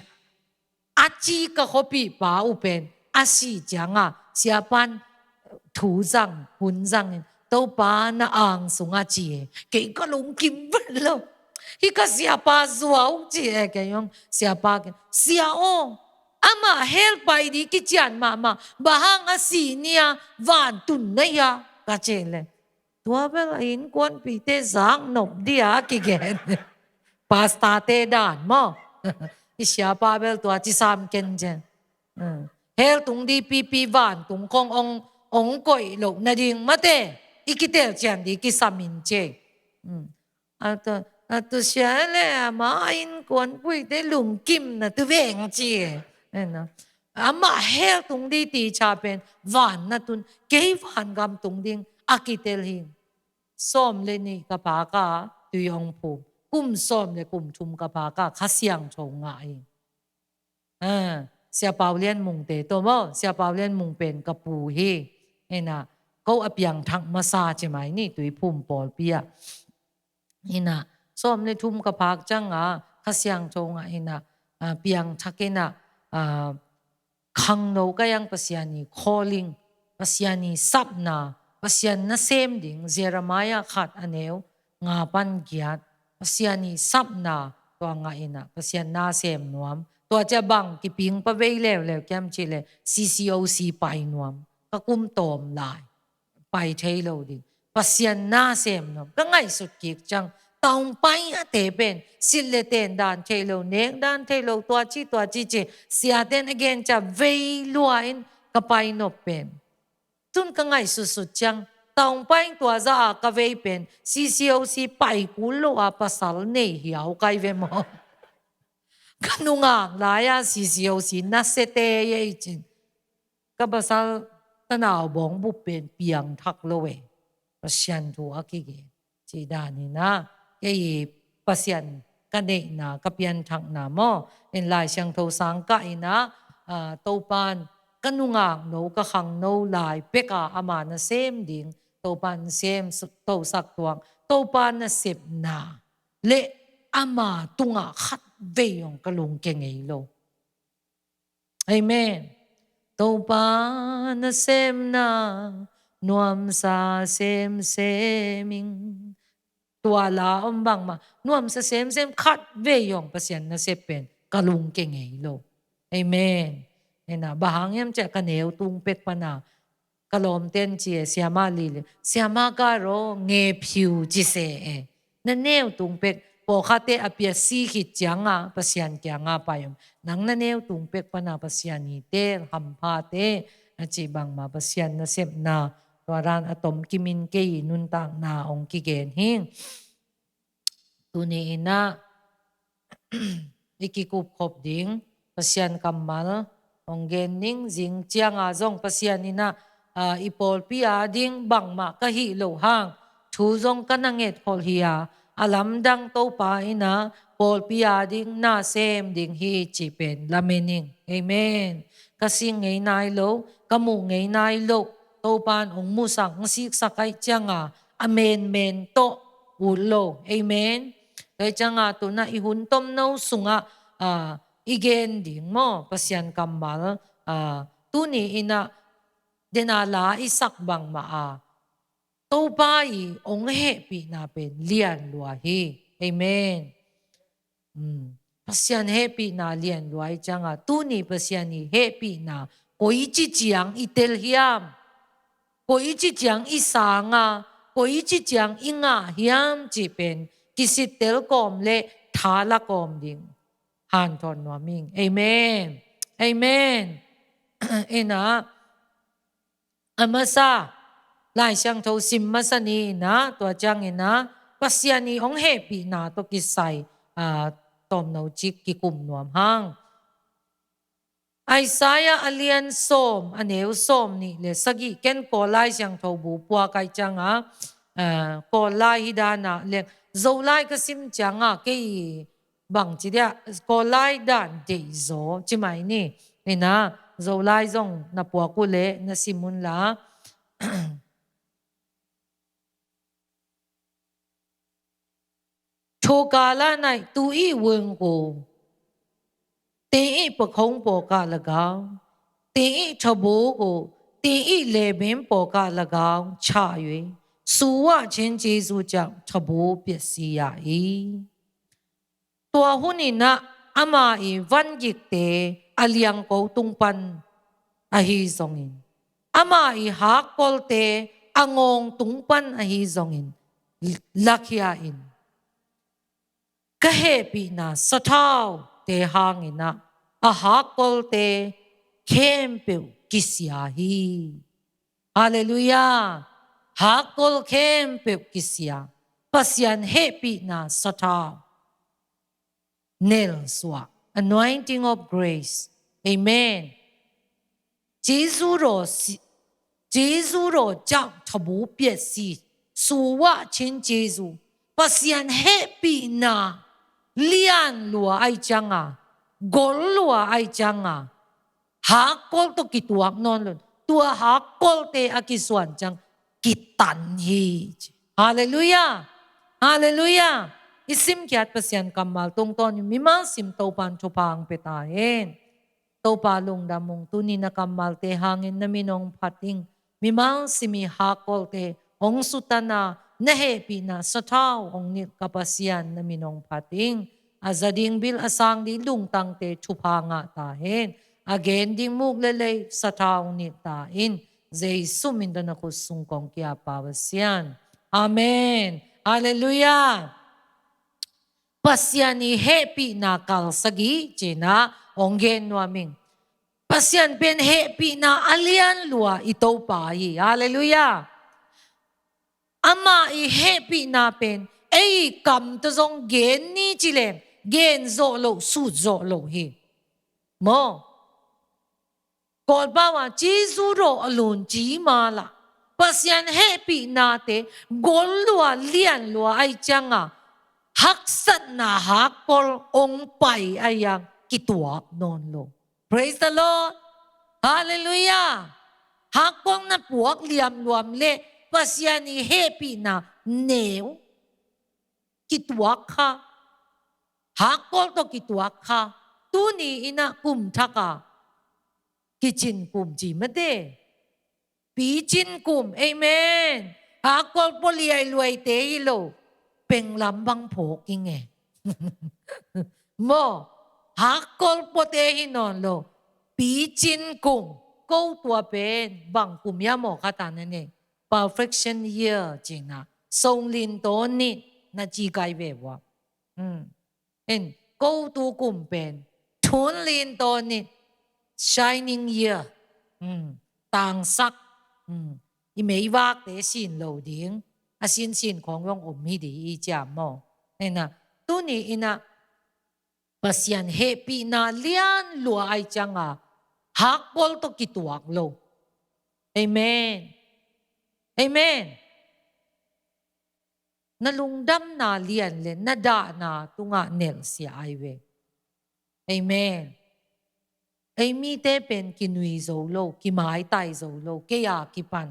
A ci ka khuapi pa uh pen, a si ciang a, siapan thu zang, hun zang in, Topa na ang sung a ci e, kei ka lungkim vet lo. Hi ka siapa zuau ci e, kei hong siapa ken, sia aw, amah hell pai di kician mahmah, bang hang a si nia, van tun na hia, ka ci le. Tua bel a innkuanpihte zak nop dia kigen. Pastorte dan maw. I siapa bel tua ci sam ken cian. Hmm. Hell tung di pipi van tung kong ong, ong koih loh nading mate. I kitel cian di kisam in ci. Hmm. A tu, a tu sia le ama innkuanpihte lungkim na tu veng ci. Amah hell tung di ti ca pen van na tun, kei van gam tung ding a kitel hi. Sawm le nih ka phak a tui ong phum. Kum sawm le kum thum ka phak a Kha Siangtho ngah hi. Ah, Sia Pau Lian Mung te tawh maw, Sia Pau Lian Mung pen ka pu hi. Ina, ko a piangthak masa ci mai ni Tuiphum pawlpi ah. Ina, sawm le thum ka phak ciang a Kha Siangtho ngah ina, ah, piangthak ina, ah, khangno ka hiang Pasian i calling, Pasian i sapna, Pasian nasem ding, Jeremiah khat a neu nga pan giat, Pasian i sapna, tua ngah ina, Pasian nasem nuam. Tua cia bang kiping pa vei leuleu kiam ci le, C C O C pai nuam, ka kum tawm lai. Pai thei lo ding. Pasian nasem nuam. Ka ngaihsut kik ciang. Taung pai a te pen. Sit le ten dan thei lo, nek dan thei lo, tua ci, tua ci ci. Siaten a gen cia vei lua in ka pai nop pen. Tun ka ngaihsutsut ciang. Taung pai tua za a ka vei pen. C C O C pai kul lo a pasal nei hiau kai ve maw. Ka nungak lai a C C O C na sete ye i cin. Ka pasal tanau bawng bup pen piangthak lo e. Pasian thu a kigen. Ci dan ina, kei Pasian ka neihna, ka pianthakna maw. En Lai Siangtho sang ka ina, ah, Topan ka nungak no, ka khangno lai pek a ama nasem ding. Topan sem, tosak tuang. Topan nasepna. Le ama tungah khat vei ong ka lungke ngei lo. Amen. Topa nasemna nuamsa semsem ing. Tua la om bangmah nuamsa semsem khat vei ong Pasian nasep pen ka lungke ngei lo. Amen. Ena, bang hang hiam cia ka neu tung pek pana ka lawmten ci e, siama Lili, siama Garo, nge phiu ci se e. Na neu tung pek, pawlkhatte a pia si khit cianga Pasian kianga pai om. Nang na neu tung pek pana Pasian i tel, hamphate, a ci bangma Pasian nasepna, tua dan a tom kimin kei nuntakna ong kigen hing. Tuni in ah i kikupkhop ding Pasian kammal hong gen ning. Zing cianga zong Pasian in ah, ah, i pawlpi a ding bangmah ka hih loh hang thu zong ka na ngetkhol hi a, a lamdang Topa in ah pawlpi a ding na sem ding hi cih pen lamen ing. Amen. Ka sing ngei nai lo, ka muh ngei nai lo Topa in hong musak, hong siksak ahih cianga a menmen tawh ut lo. Amen. Tua cianga tuna i hun tomno sungah, ah, i gen ding maw, Pasian kammal, ah, tuni in ah dena la i sak bangmah a, Topa i hong hehpihna pen lian lua hi. Amen. Hmm. Pasian hehpihna lian lua ahih cianga tuni Pasian i hehpihna koici ciang i tel hiam? Koici ciang i sang a, koici ciang i ngah hiam cih pen kisittel kawm le thala kawm ding hanthawn nuam ing. Amen. Amen. Ina, a masa Lai Siangtho sim masa ni ina, tua ciang ina Pasian i hong hehpihna tawh kisai, ah, tomno cik kikum nuam hang. Isaiah a lian sawm, a neu sawm nih le sagih, ken Kawl Lai Siangtho bu puak ahih cianga, ah, Kawl Lai hi dan a leng, Zolai ka sim cianga kei bangci dia, Kawl Lai dan deih zaw ci mai ni. Ina, Zolai zong na puak uh leh na sim un la. Thokala nai tu i weng ko, te i pakhong pawka lagau, te i thabo ko, te i lebem pawka lagau cha yue, suwa chen Jesu ciang thabo piasi ya i. Tua hun inah ama i vangikte a liangko tung pan ahi zongin, ama i hakkolte a ngawng tung pan ahi zongin, lakhia in ka hehpihna sathaute hanginah a hakkolte khempeuh kisia hi. Halleluiah. Hakkol khempeuh kisia. Pasian hehpihna sathau nelsuah, anointing of grace. Amen. Jesu raw si, Jesu raw ciang thabu piasi, suwah chin Jesu. Pasian hehpihna lian lua ai cianga, gol lua ai cianga, hakkol tawh kituak nawn lo. Tua hakkolte a kisuan ciang kitan hi. Halleluiah. Halleluiah. I simkhiat Pasian kammal tungtawnin mimal sim Topan thupha hong pia ta hen. Topa lungdam ung, tuni na kammalte hangin na min hong phat ing. Mimal sim i hakkolte hong sutana, na hehpihna sathau hong nilh ka Pasian na min hong phat ing. A za ding bil a sang ding lungtangte thupha ngah ta hen. A gen ding muk le lei sathau hong nilh ta in. Jesu min tawh na khut sung kong kia pa Pasian. Amen. Halleluiah. Pasian i hehpihna kal sagih cinah hong gen nuam ing. Pasian pen hehpihna a lian lua i Topa hi. Halleluiah. Ama i hehpihna pen ei kam tawh zong gen ni cileng gen zawh loh, sut zawh loh hi. Maw? Kawlpau a Jesu raw a lun ci ma lah Pasian hehpihnate gol lua lian lua ai cianga haksatna hakkol hong pai ai ang kituak nawn lo. Praise the Lord. Halleluiah. Hakkol na puak liamluam le Pasian i hehpihna neu kituak kha. Hakkol tawh kituak kha. Tuni inah kum thaka kicin kum ci mate. Picin kum. Amen. Hakkol pua liailuaite hi lo. Penglam bang phawk ing e. Maw, hakkol puate hi nawn lo. Picin kum. Ko tua pen bang kum ia maw kha ta na nei. Perfection year cina. Song lin to ni na ci kai ve vua. Hmm. En, ko tu kum pen thun lin to ni shining year. Hmm. Tangsak. Hmm. I meivakte sin lo ding. A sinsin khong zong om hi di i ciam maw. Ena, Tuni in ah Pasian hehpihna lian lua ahih ciangin hakpol tawh kituak lo. Amen. Amen. Na lungdamna lian le na dahna tungah nelhsia ahi ve. Amen. Ei mite pen kinui zo lo, kimaitai zo lo, kei a kipan.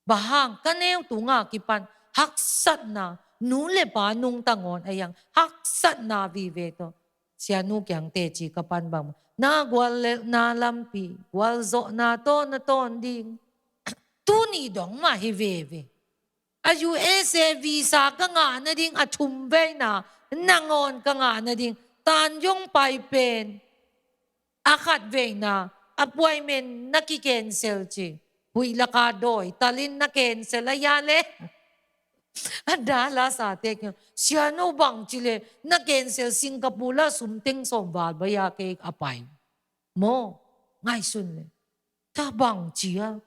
Bang hang, ka neu tungah kipan haksatna, nu le pa nungta ngawn a hiang haksatna vive tawh. Sianu kiang teci ka pan bang, na guallelhna lampi, gualzawhna tawh na tawn ding. Tuni dong mah hi veve. A U S A visa ka ngah nading, a thumveina nangawn ka ngah nading, Tanjung pai pen a khatveina appointment na ki-cancel ci. Huih laka dawi talin na cancel a hia le. A Dallas a te kiang, sianu bang ci le, na cancel Singapore la sum teng sawm val bai a kei a pai. Maw, ngaihsun le. Tua bang ci a,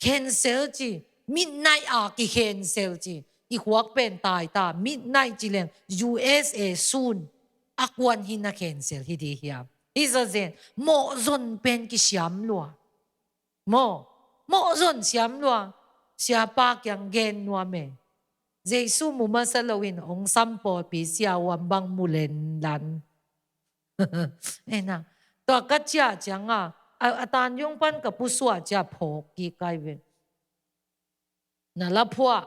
cancel ci, midnight a ki-cancel ci. I khuak pen tai ta, midnight ci leng U S A sun a kuan hi na cancel hi di hiam. Hi zazen, mawhzon pen kisiam lua. Maw, mawhzon siam lua. Siapa kiang gen nuam e. Jesu mu masa loin ong sam pawlpi sia uam bang mu lenlan. Ena, tua ka ciah ciangin a, a Tanjung pan ka pusuah ciah phawk kik ai ve. Na laphuah,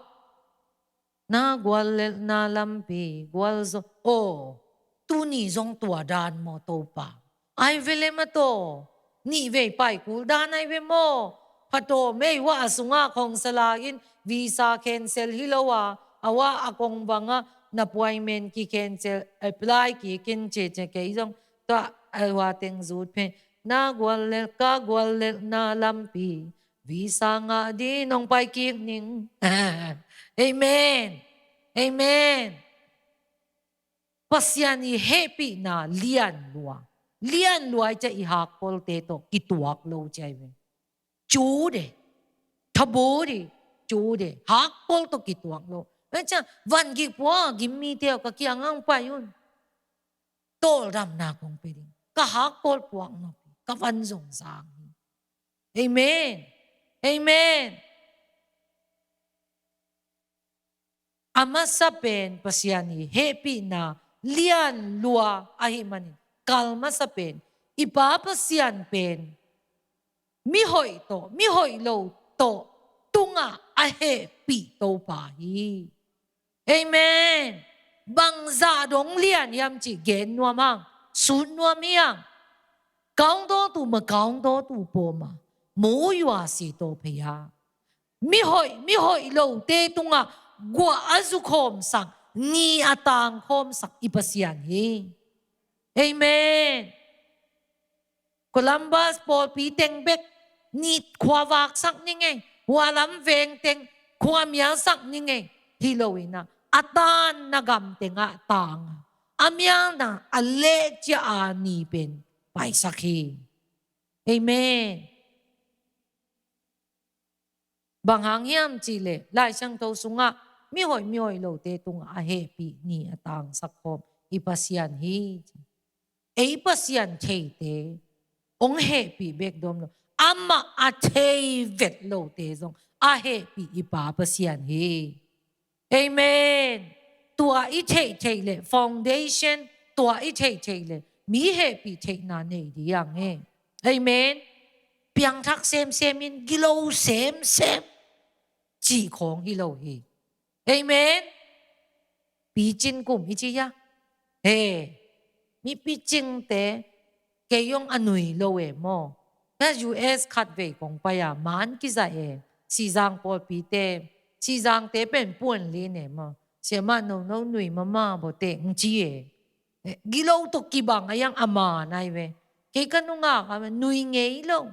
na guallelhna lampi gualzawh. Aw, tuni zong tua dan maw Topa? Ai ve le mah tawh. Nihvei pai kul dan ai ve maw? Phatawm ei, wah a sungah khong sala in visa cancel hi lo a, a wah a kong bangah na appointment ki-cancel, apply kik in ci ci. Kei zong tua a wah teng zut pen, na guallelh, ka guallelhna lampi visa ngah di nong pai kik ning. Amen. Amen. Pasian i hehpihna lian lua. Lian lua i ciah i hakpolte tawh kituak lo ciah i ve. Cu de. Thabu de. Cu de. Hakpol tawh kituak lo. Ven ciah van gik pua gim mite ka kiang ang pai un. Tawldamna kong pe ding. Ka hakpol puak nop hi. Ka van zong zang hi. Amen. Amen. A masa pen Pasian i hehpihna lian lua ahih manin, kal masa pen i Pa Pasian pen mihoih tawh, mihoih lo tawh tungah a hehpih Topa hi. Amen. Bangzah dong lian hiam cih gen nuam hang, sut nuam hi hang. 高多度嘛，高多度波嘛，無有啊是多培啊。Mihoih, mihoih lote tungah guah a zukhawmsak, ni a tangkhawmsak i Pasian hi. Amen. Columbus pawlpi teng bek ni khua vaksak ni ngei, hua lam veng teng khua mialsak ni ngei. Hi lo in ah, a taanna gam tengah tang a, a mialna a lek ciah a ni pen paisak hi. Amen. Bang hang hiam cih leh Lai Siangtho sungah mihoih, mihoih lote tungah a hehpih, ni a tangsak khawm i Pasian hi. Ei Pasian theite hong hehpih bek dom lo, amah a thei vet lote zong a hehpih i Pa Pasian hi. Amen. Tua i theihtheih le foundation, tua i theihtheih le mi hehpih theihna nei ding hi. Amen. Piangthak semsem in, gilo semsem cih khawng hi lo hi. Amen. Picin kum i ci hia? He, mi picingte kei hong a nui lo e maw. Ka U S khatvei kong pai a, man kizai e. Sizang pawlpite, Sizangte pen puan lin e maw. Siamah, no no nui mama bo teng ci e. Eh, gilo tawh kibang a hiang a man ai ve. Kei ka nungak a nui ngei lo.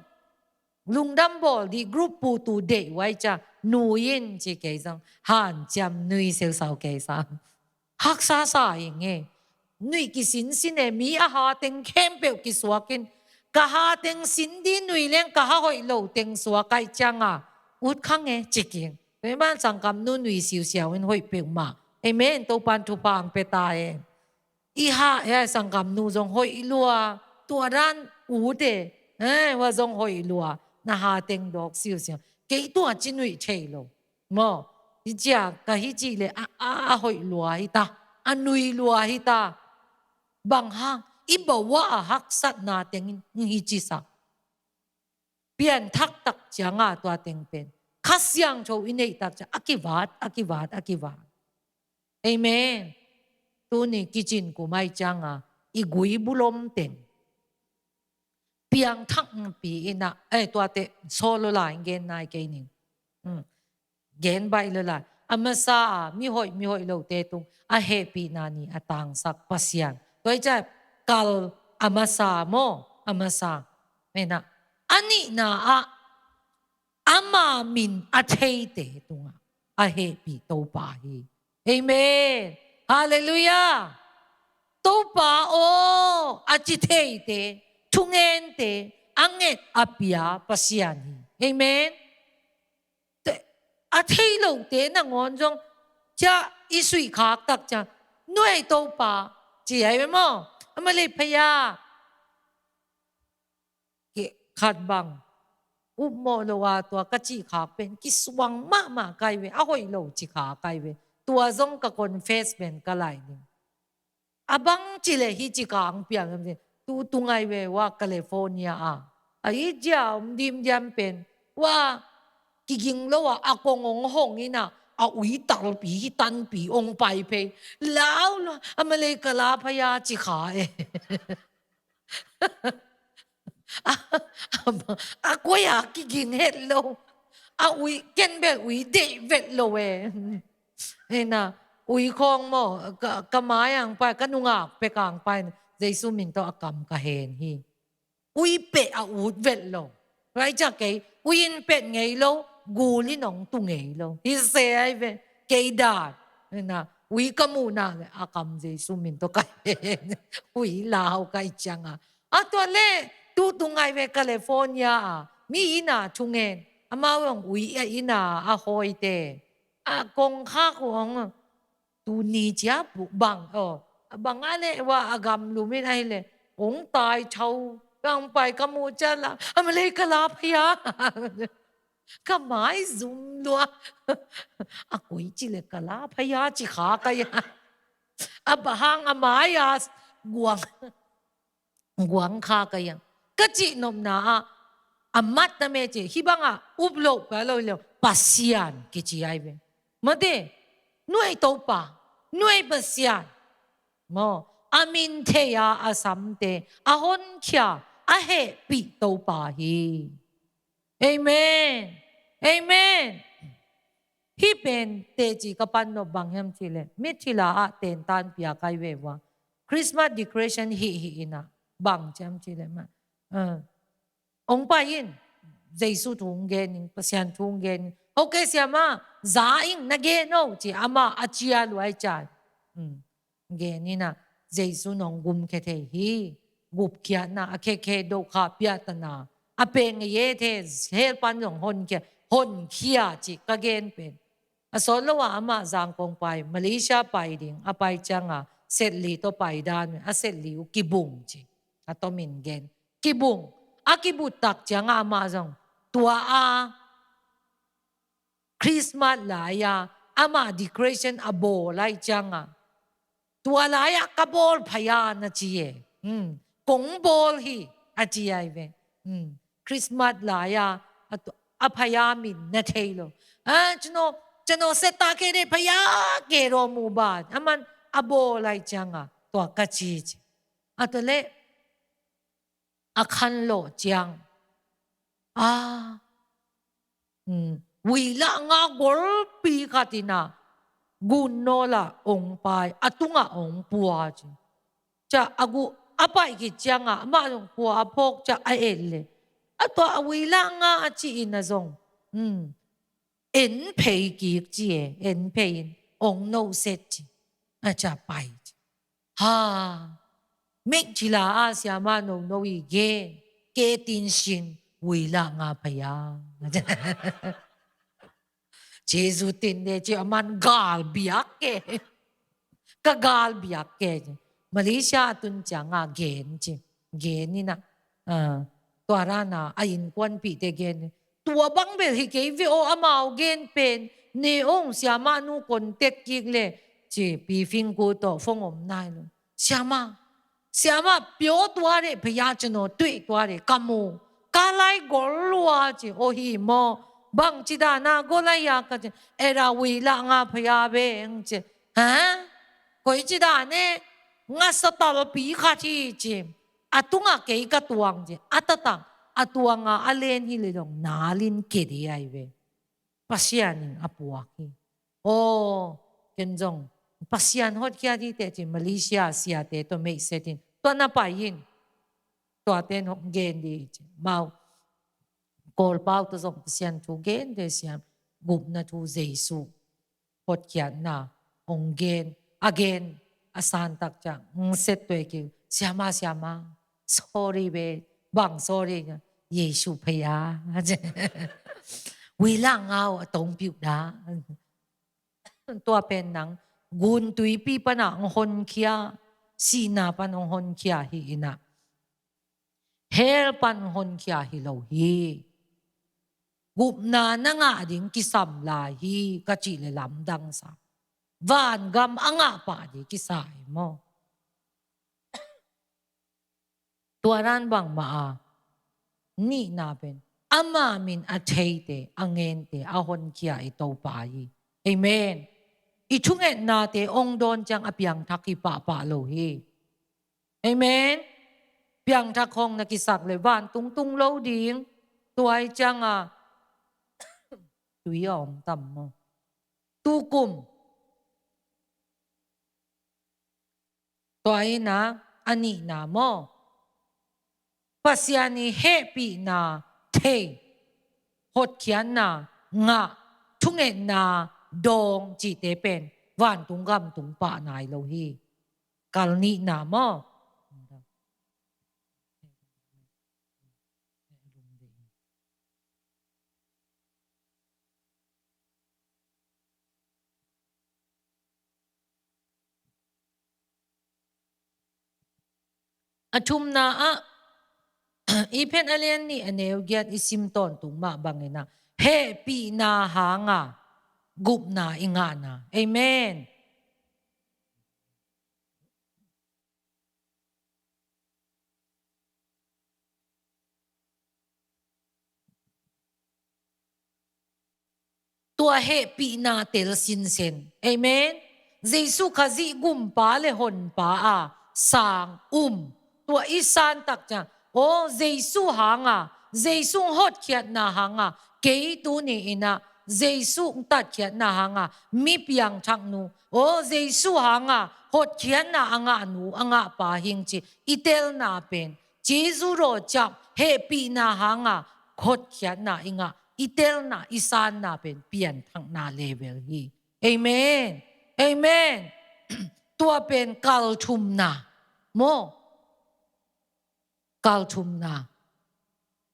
Lungdam bawl dih, group putu deih uai ca, nui in ci kei zong, hanciam nui seusau kei sa. Haksa sa ing e. Nui kisinsin e, mi a ha teng khempeuh kisuak in, ka ha teng sin dih nui leng ka ha hoih lo teng suak ai ciang a, ut khang e, ci king. Tua hi man sangkam nu nui siusiau in hoih peuhmah. Amen. Topan thupha ang pia ta e. I ha, eh, sanggamnu zong hoih lua, tua dan ute, eh, hua zong hoih lua, na ha teng dawk siusiu. Kei tua ci nuih thei lo. Maw, hi cia ka hi ci le, a, a, a hoih lua hi ta, a nui lua hi ta. Bang hang, i bawa a haksatna teng in hi ci sa. Pianthak tak cianga tua teng pen Kha Siangtho i neih tak ciang a kivat, a kivat, a kivat. Amen. Tuni kicin kum ai cianga i gui bulom teng piangthak pi ina, eh, tuate solo lai gen nai kei ning. Hmm. Gen baih lala. A masa a, mihoih, mihoih lote tung a hehpihna ni a tangsak Pasian. Tua i ca kal a masa maw, a masa. Mena. A nihna ah, ama min a theite tungah a hehpih Topa hi. Amen. Halleluiah. Topa aw, a ci theite, thungente, a nget a pia Pasian hi. Amen. Te, a thei lote nangawn zong, cia i suih khak tak cia, nuai Topa, ci ai ve maw? A malei phaya. Khat bang, upmawh lo a tua ka cih khak pen, kisuang mahmah kai ve, a hoih lo ci khak kai ve. Tua zong ka confess pen ka lai ding. A bang ci le hi ci kang piang em ci. Tu tungai ve wa California a. A hi cia om dim diam pen. Wa kiging lo a, a kong ong hong ina, a ui talpi, hi tanpi, ong pai pei. Lau lo, a malei ka la phaya ci kha e. A, a, a koi a kiging het lo. A ui, ken bel ui deih vet lo e. Hena, ui khawng maw, ka, ka mai ang pai, ka nungak pek ang pai, Jesu min tawh a kam ka hen hi. Ui peh a ut vet lo. Rai ca kei, ui in pet ngei lo, gul in ong tu ngei lo. Hi se ai ve, kei dan. Hena, ui ka muh nak le, a kam Jesu min tawh ka hen. Ui lau kai ciang a. A tua le, tu tungai ve California a. Mi ina thungen. Amau ong ui a ina a hoi te. A kong khak ong, tuni cia bang, aw, bang a le wa a gam lumin ai le, ong tai thau, bang pai ka mu cia la, a malei ka la phaya. Ka mai zum lua. A koi ci le ka la phaya ci kha ka ya. A bahang a mai a guang. Guang kha ka yang. Ka cih nopna ah, a mat na me ci, hi bang a, up lo, pa lo, lo, Pasian kici ai ve. Mate, nuai Topa, nuai Pasian. Maw, a min thei a, a samte, a honkhia, a hehpih Topa hi. Amen. Amen. Hih pen teci ka pan nop bang hiam cih leh, mithila ah tentan pia kai ve ua. Christmas decoration hih hih ina bang ciam cih leh ma. Ong pai in, Jesu thu ong gen in, Pasian thu ong gen in. Ok, siama, za in na gen o, ci ama a cia luai cai. Gen ina, Jesu nong gumkhia thei hi, gupkhiatna, a khekhe dokha piatana, a peng a ye the, hell pan zong honkhia, honkhia ci ka gen pen. A sawt lo a ama Zangkong pai, Malaysia pai ding, a pai cianga, setli tawh pai dan, a setli uh kibung ci. A tomin gen. Kibung. A kibut tak cianga ama zong. Tua a, Christmas lai-a, ama decoration a bawl lai cianga. Tua lai-a ka bawl phaya na ci e. Hmm. Kong bawl hi a ci ai ve. Hmm. Christmas lai-a, a tu-, a phaya min na thei lo. A, cino, cino seta ke de phaya ke ro mu ba. Aman a bawl lai cianga. Tua ka ci ci. A tu le, a khan lo ciang. A, hmm, ui la nga golpi khat ina, gun no la ong pai, a tunga ong pua ci. Ca a gu, a pai ki cianga, ama zong pua a phok ca a et le. A tua a ui la nga a ci ina zong. Hmm. En phei kik ci e, en phei in, ong no set ci. A ca pai ci. Ha, mek cila a siama no no i gen, ke tin sin, ui la nga phaya. Jesu tin de ci aman gal biak ke. Ka gal biak ke. Malaysia a tun cianga gen ci. Gen inah, ah, tua rana a innkuanpihte gen. Tua bang bel hi kei ve aw, amau gen pen. Ne ong, siamah nu contact kik le ci, Pi Fing Ku tawh phone om nai lo. Siamah, siamah, pyo tua le, paya cino tui tua le, ka mu. Ka lai gol lua ci, o hi maw. Bang ci dana gol a ia ka ci, era wi la nga paya beng ci. Ha? Koi ci dane, nga sa talpi khat hi ci. A tunga kei ka tuang ci. A tatang, a tuanga a len hi le dong, nalin kedi ai ve. Pasian in a puak hi. Aw, ken zong Pasian hotkhiat hi teh ci, Malaysia siate tawh meihset in. Tua na pai in. Tuate in hong gen di ci. Mau, Kawlpau tawh zong Pasian thu gen de siam. Gupna thu Jesu hotkhiatna hong gen. A gen a santak ciang, ng set tuai kiu. Siama, siama. Sorry ve, bang sorry. Jesu paya. Wi la ngau a tong piu da. Tua pen nang, gun tuipi pana ong honkhia, sihna pan ong honkhia hi inah. Hell pan ong honkhia hi lo hi. Gupna na ngah ding kisam lai hi, ka cih le lamdang sa. Vangam a ngah pah ding kisa hi maw. Tua dan bangmah a, nihna pen, ama min a theite, a ngente, a honkhia i Topa hi. Amen. I thungetnate ong dawn ciang a piangthak hi pahpah lo hi. Amen. Piangthak hong na kisak le vantung tung lo ding. Tua i cianga tui a om tam maw. Tukum. Tua inah, a nihna maw. Pasian i hehpihna thei, hotkhiatna ngah, thungetna dawng cihte pen vantung gam tung pah nai lo hi. Kal nihna maw. A thumna ah, i phen a lian nih a neu giat i sim tawntung mah bangin ah, hehpihna hanga gupna i ngahna. Amen. Tua hehpihna tel sinsen. Amen. Jesu Khazih gumpa le honpa a sang um. Tua i santak ciang, aw, Jesu hanga, Jesu hotkhiatna hanga, kei tuni inah Jesu tatkhiatna hanga mi piangthak nu, aw, Jesu hanga hotkhiatna a ngah nu, a ngah pa hing ci i telna pen, Jesu rawh ciap hehpihna hanga hotkhiatna i ngah, i telna, i sanna pen pianthakna level hi. Amen. Amen. Tua pen kal thumna maw. Kal thumna.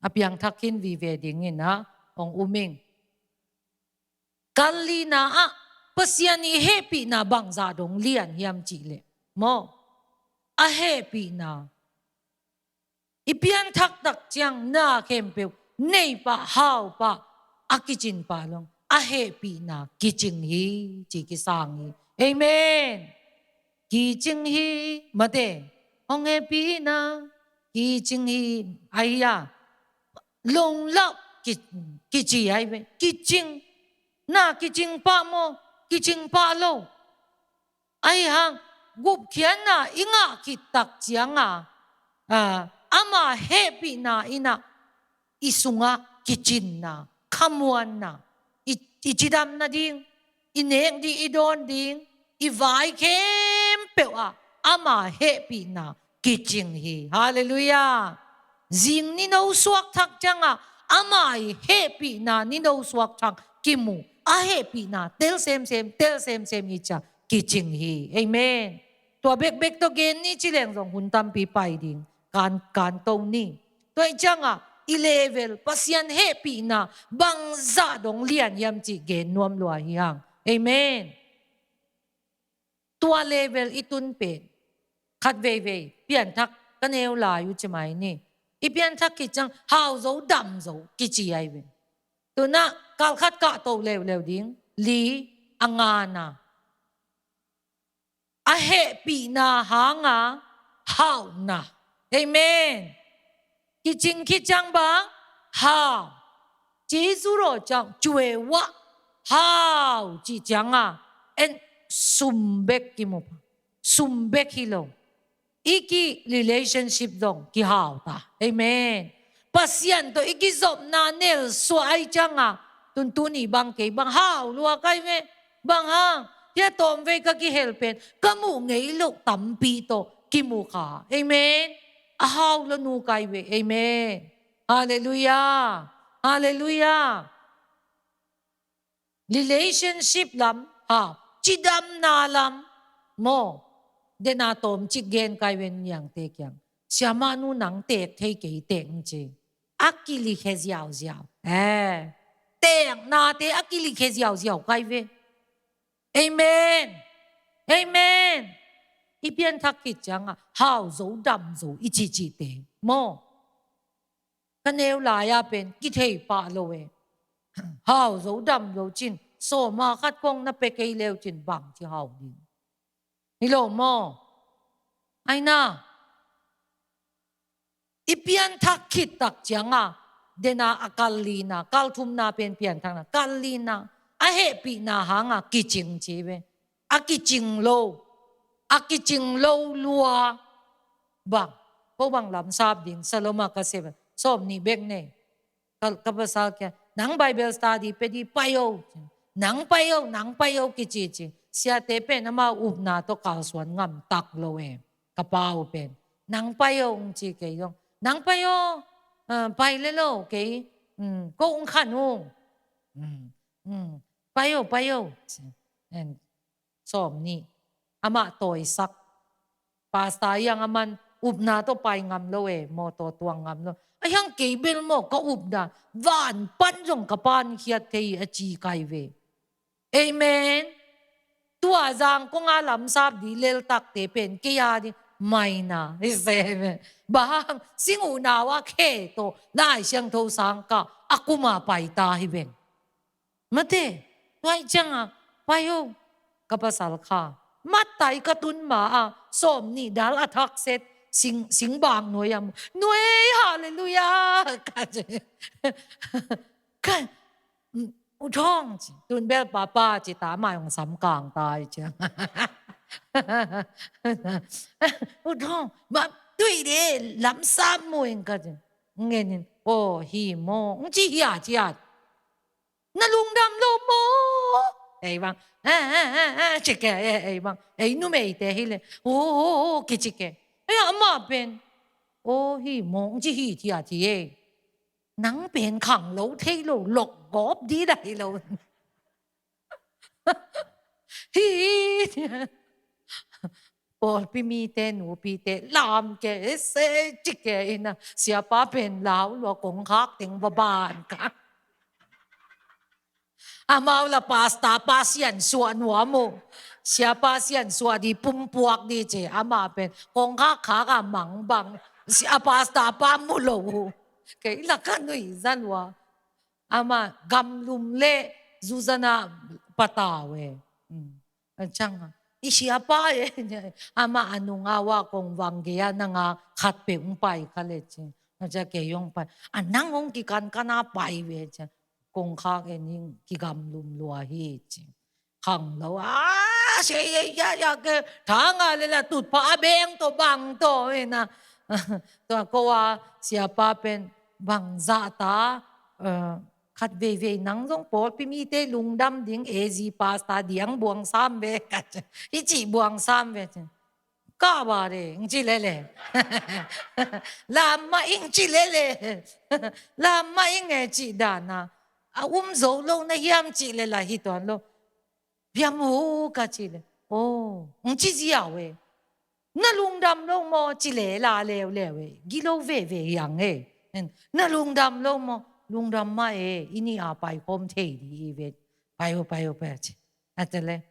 A piangthak khin vive dingin ah ong um ing. Kal lina ah Pasian i hehpihna bangzah dong lian hiam cih leh maw. A hehpihna i pianthak tak ciang na khempeuh nei pah, hau pah, a kicin pah long a hehpihna kicing hi ci kisang hi. Amen. Kicing hi, mate. Hong hehpihna kicing hi. Ai ya. Long lau ki, kici ai ve. Kicing. Na kicing pah maw. Kicing pah lo. Ahi hang, gupkhiatna i ngah khit tak cianga, ah, ama hehpihna inah i sungah kicinna, khamuanna, i, i cidam nading, i nek ding, i dawn ding, i vai khempeuh ah ama hehpihna kicing hi. Halleluiah. Zing nino suak thak ciangah ama i hehpihna nino suak thak kimu. A hehpihna tel semsem, tel semsem hi ciang kicing hi. Amen. Tua bekbek tawh gen ni ci leng zong hun tampi pai ding. Kan, kan to ni. Tua i ciangah i level Pasian hehpihna bangzah dong lian hiam cih gen nuam lua hi hang. Amen. Tua level i tun pen Khat veivei pianthak ka neu lai uh ci mai ni. I pianthak khit ciang hau zo dam zo kici ai ve. Tunah kalkhat kahto leuleu ding. Li, a ngana, a hehpihna hanga hauhna. Amen. Kicing khit ciang bang hau. Jesu ro ciang cuewah hau ci cianga en sum bek kimu pha. Sum bek hi lo. I ki relationship zong kihau ta. Amen. Pasian tawh i kizopna nelsuah ai cianga tuntuni bang kei bang hau lua kai ve. Bang hang hia tawm vei ka kihel pen ka muh ngei loh tampi tawh kimu kha. Amen. A hau lo nu kai ve. Amen. Halleluiah. Halleluiah. Relationship lam, ha, cidamna lam maw? Dena tawmcik gen kai ven niangte kiang. Siamah nu nang teek thei kei teek ci. A kilikhe ziauziau. Eh, teeknate a kilikhe ziauziau kai ve. Amen. Amen. I pianthak khit cianga hau zo dam zo i cihcihte maw? Ka neu lai-a pen kithei pah lo e. Hau zo dam zo cin sawma khat kong na pe kei leu cin bang ci hau ding. Hi lo maw? Aina i pianthak khit tak cianga dena a kal lina, kal thumna pen pianthakna, kal lina a hehpihna hanga kicing ci ve. A kicing lo, a kicing lo lua. Bang, ko bang lamsap ding, Saloma ka se bang sawm nih bek nei. Ka, ka pasal kia nang Bible study pe di pai o. Nang pai o, nang pai o kici ci. Siate pen ama upna tawh kalsuan ngam tak lo e. Ka pa uh pen nang pai o ung ci kei dong. Nang pai o, ah, pai le lo kei. Ko ung khan ung. Pai o, pai o. Sawm nih. Amah tawisak. Pasta hiang aman upna tawh pai ngam lo e, mawtaw tuang ngam lo. A hiang kei bel maw ka upna van pan zong ka pan khiat thei a ci kai ve. Amen. Tua zang konga lamsap di leltakte pen kei a di maina. Bang sing uh nau a khe tawh Lai Siangtho sangkah a kuma paita hi ven. Mate, tua i cianga pai o. Ka pasal kha matai ka tun ma a sawm nih dal a thakset sing, sing bang nuai am nuai, halleluiah. Ka ci ka u thawng ci tun bel papa ci ta mai ong sam kang ta i ciang u thawng ma tui de lamsap mu ing ka ci ngenin o hi mo ong ci hia ci a. Na lungdam lo maw? Ei bang, eh, eh, eh, eh, ci ke, eh, ei bang, ei numeite hi le, oh, oh, oh, kici ke. Ei, amah pen, oh, hi mong ci hi thia thi ei. Nang pen khang lo thei lo, lok gawp di dai lo. Hi, pawlpi mite, nupite, lam ke, se, ci ke ina, siapa pen lau lua kongkhak teng va ban ka. Amau la pasta pa sian suah nuam uh. Siapa sian suah di pumpuak di ci, ama pen kongkhak khak a mang bang. Sia pasta pa mu lo uh. Kei la ka nui za lua. Ama gamlum le zuzana patau e. A ciang a i siapa e. Ama a nunga wa kong vang gei a nanga khat pe ung pai kha le ci. A cia kei ong pai a nang ong kikan kana pai ve ci. Kongkhak en ing kigamlum lua hi ci. Khang lo a sia ya ya ke thanga le la tutpha a beng to bang to ina. Tua ko a siapa pen bang za ta. Khat veivei nang zong pawlpi mite lungdam ding A Z pasta diang buang sam ve ka ci. I ci buang sam ve ci. Ka ba de ing ci lele. Lam ma ing ci lele. Lam ma ing e ci dana. A um zo lo na hiam ci lela hi tuan lo. Biam hu ka ci le. Oh, ing ci ziau e. Na lungdam lo maw ci le la leuleu e. Gilo veve hiang e. Na lungdam lo maw? Lungdam ma e. Ini a pai khom thei di i ve. Pai o, pai o, pai ci. A te le.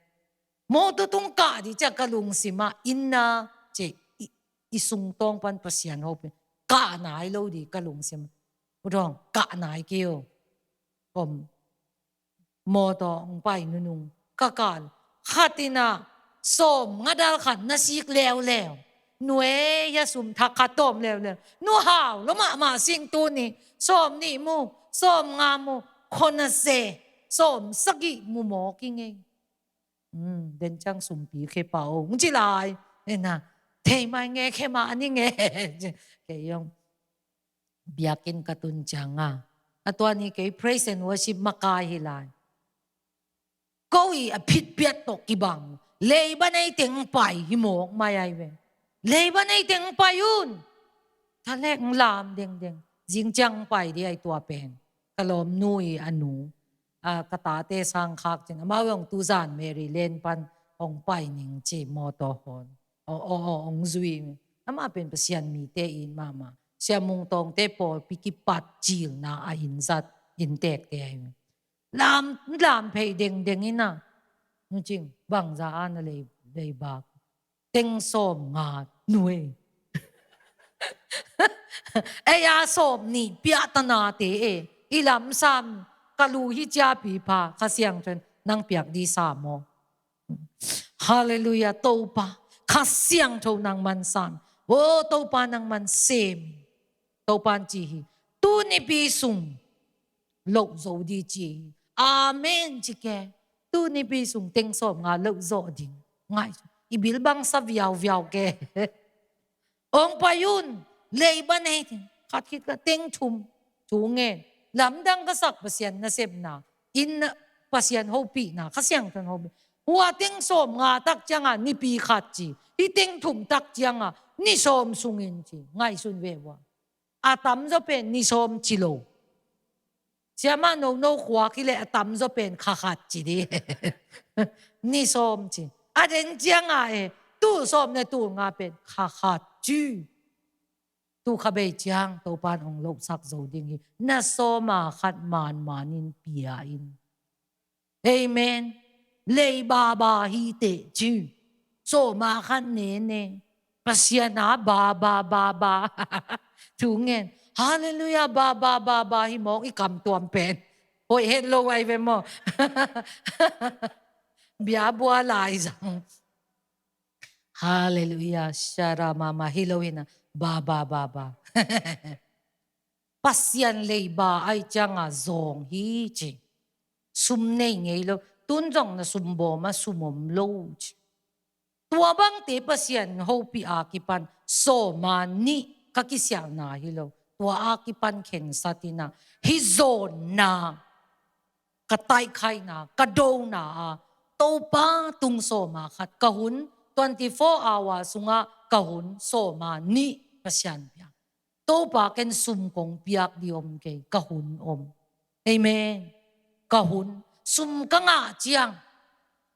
Mawtaw tung kah di cia ka lungsim ah inn na ci, i, i sungtawng pan Pasian hopih. Kah nai lo di ka lungsim. U dawng, kah nai kei o. Om, mawtaw hong pai nunung ka kal. Khat in ah sawm nga dal khat na sik leuleu. Nu ei, a sum thak khat tawm leuleu. Nu hau lo mahmah sing tuni. Sawm nih mu, sawm nga mu, khona se, sawm sagih mu mawk i ngei. Hmm, den ciang sumpi khe pa o, hong ci lai. Ena, thei mai nge, khe mah ni nge. Kei hong biakinn ka tun ciang a, a tua ni kei praise and worship makai hi lai. Ko i a phit piat tawh kibang. Leiba nei teng pai hi mawk mai ai ve. Leiba nei teng pai un. Thalek lam dengdeng. Zing ciang pai di ai tua pen. Ka lawmnu i a nu. A, ka tate sang khak cin. Amau hong tuzan Maryland pan hong pai ning ci mawtaw hawn. O, o, o, hong zui. Amah pen Pasian mite in mahmah. Sia Mung Tawngte pawlpi kipat cilna a inn zat, inntekte ai. Lam, lam phei dengdeng in a. Nu cing, bangza a na lei, lei bak. Teng sawm nga nu e. Ei a sawm nih piah ta nate e. I lamsam ka lu hi ciapi pha, Kha Siangtho in nang piak di sam aw. Halleluiah, Topa. Kha Siangtho nangman sam. O Topa nangman sem. Topa in ci hi. Tu nipi sung loh zo di ci hi. Amen ci ke. Tu nipi sung teng sawm nga loh zawh ding. Ngai, i bil bang sa viauviau ke. Ong pai un, leiba nei, khat khit khat teng thum, thu ngen. Lamdang ka sak Pasian nasepna, inn Pasian hopihna, Kha Siangtho in hopih. Hua teng sawm nga tak cianga nipi khat ci, hih teng thum tak cianga ni sawm sungin ci, ngaihsun ve ua. A tamzaw pen ni sawm ci lo. Siamah nono khuak hi leh a tamzaw pen kha khat ci di. Ni sawm ci. A den cianga e, tul sawm le tul nga pen kha khat ci. Tu kha bei ciang Topa in ong lohsak zo ding hi. Na sawma khat manmanin pia in. Amen. Lei baba hi teh ci. Sawma khat nene. Pasian a baba, baba. Thu ngen. Halleluiah, baba, baba hi mawk i kam tuam pen. Hoih het lo ai ve maw. Bia bua lai zang. Halleluiah, shara mama hi lo hi na. Baba, baba. Pasian leiba ai cianga zawng hi ci. Sum nei ngei lo. Tun zong na sum bawma sum om lo ci. Tua bangte Pasian hopih a kipan sawma nih ka kisialna hi lo. Tua a kipan khensat ina. Hih zawnna, ka taihkhaihna, ka dona a. Topa tung sawma khat ka hun, twenty-four hour sunga ka hun sawma nih Pasian pia. Topa ken sum kong piak di om kei, ka hun om. Amen. Ka hun, sum ka ngah ciang.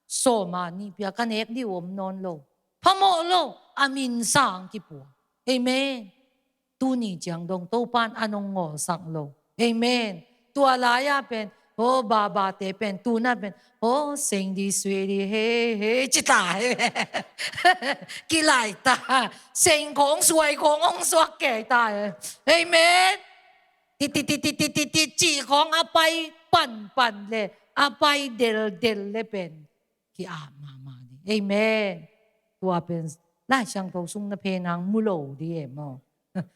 Sawma nih pia ka nek di om nawn lo. Phamawh lo, a min sang kipua. Amen. Tuni ciang dong Topan a nong ngawlsak lo. Amen. Tua lai-a pen, oh, babate pen, tuna pen, oh, seng di sui di, he, he, ci ta, he. Kilai ta, seng khong suai khong ong suak kei ta, he. Amen. Ti, ti, ti, ti, ti, ti, ti, ci khong a pai pan, pan le, a pai del, del le pen. Ki-ap mahmah di. Amen. Tua pen Lai Siangtho sung na phenang mu lo di e maw.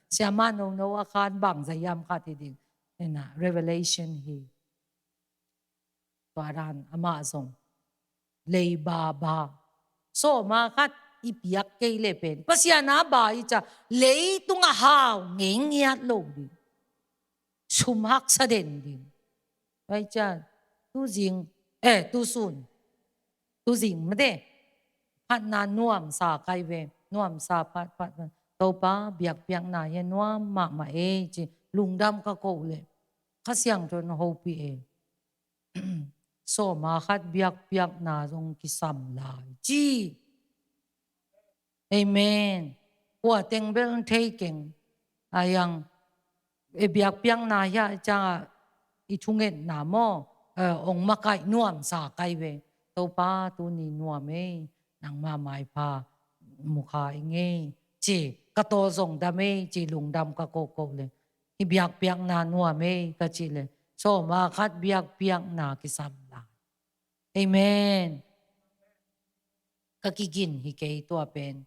Siamah nono a khan bang za hiam khat hi ding. Ena, Revelation hi. Tua dan amah zong. Leiba ba. Sawma khat i piak kei le pen. Pasian a ba i ca. Leitung a hau ngei ngiat lo di. Sum haksa den ding. Pai cian, tu zing, eh, tu sun. Tu zing mate. Phatna nuamsa kai ve. Nuamsa phat, phat, phat. Topa, biakpiakna hi nuam mahmah e ci. Lungdam ka ko le. Kha Siangtho in hopih e. Sawma khat biakpiakna zong kisam lai. Ci. Amen. Kua teng bel thei keng. A yang, e biakpiakna hia cianga i thungetna maw, e, ong makaih nuamsa kai ve. Topa tuni nuam e, nangma maipha mukha i ngei. ci, ka taw zong dam ei ci, lungdam ka kohkoh le, hih biakpiakna nuam ei ka cih le, sawma khat biakpiakna kisam lai. Amen. Ka kigin hi kei tua pen.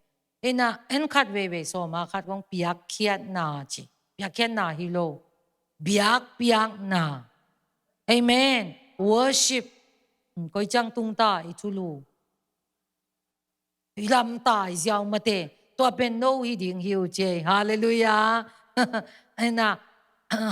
Ina, en khat veivei sawma khat kong piakkhiatna ci. Piakkhiatna hi lo. Biakpiakna. Amen. Worship. Hmm, koi ciang tung ta i thulu. I lamta i ziau mate. Tua pen no hi ding hi uh ci ei. Halleluiah. Ina,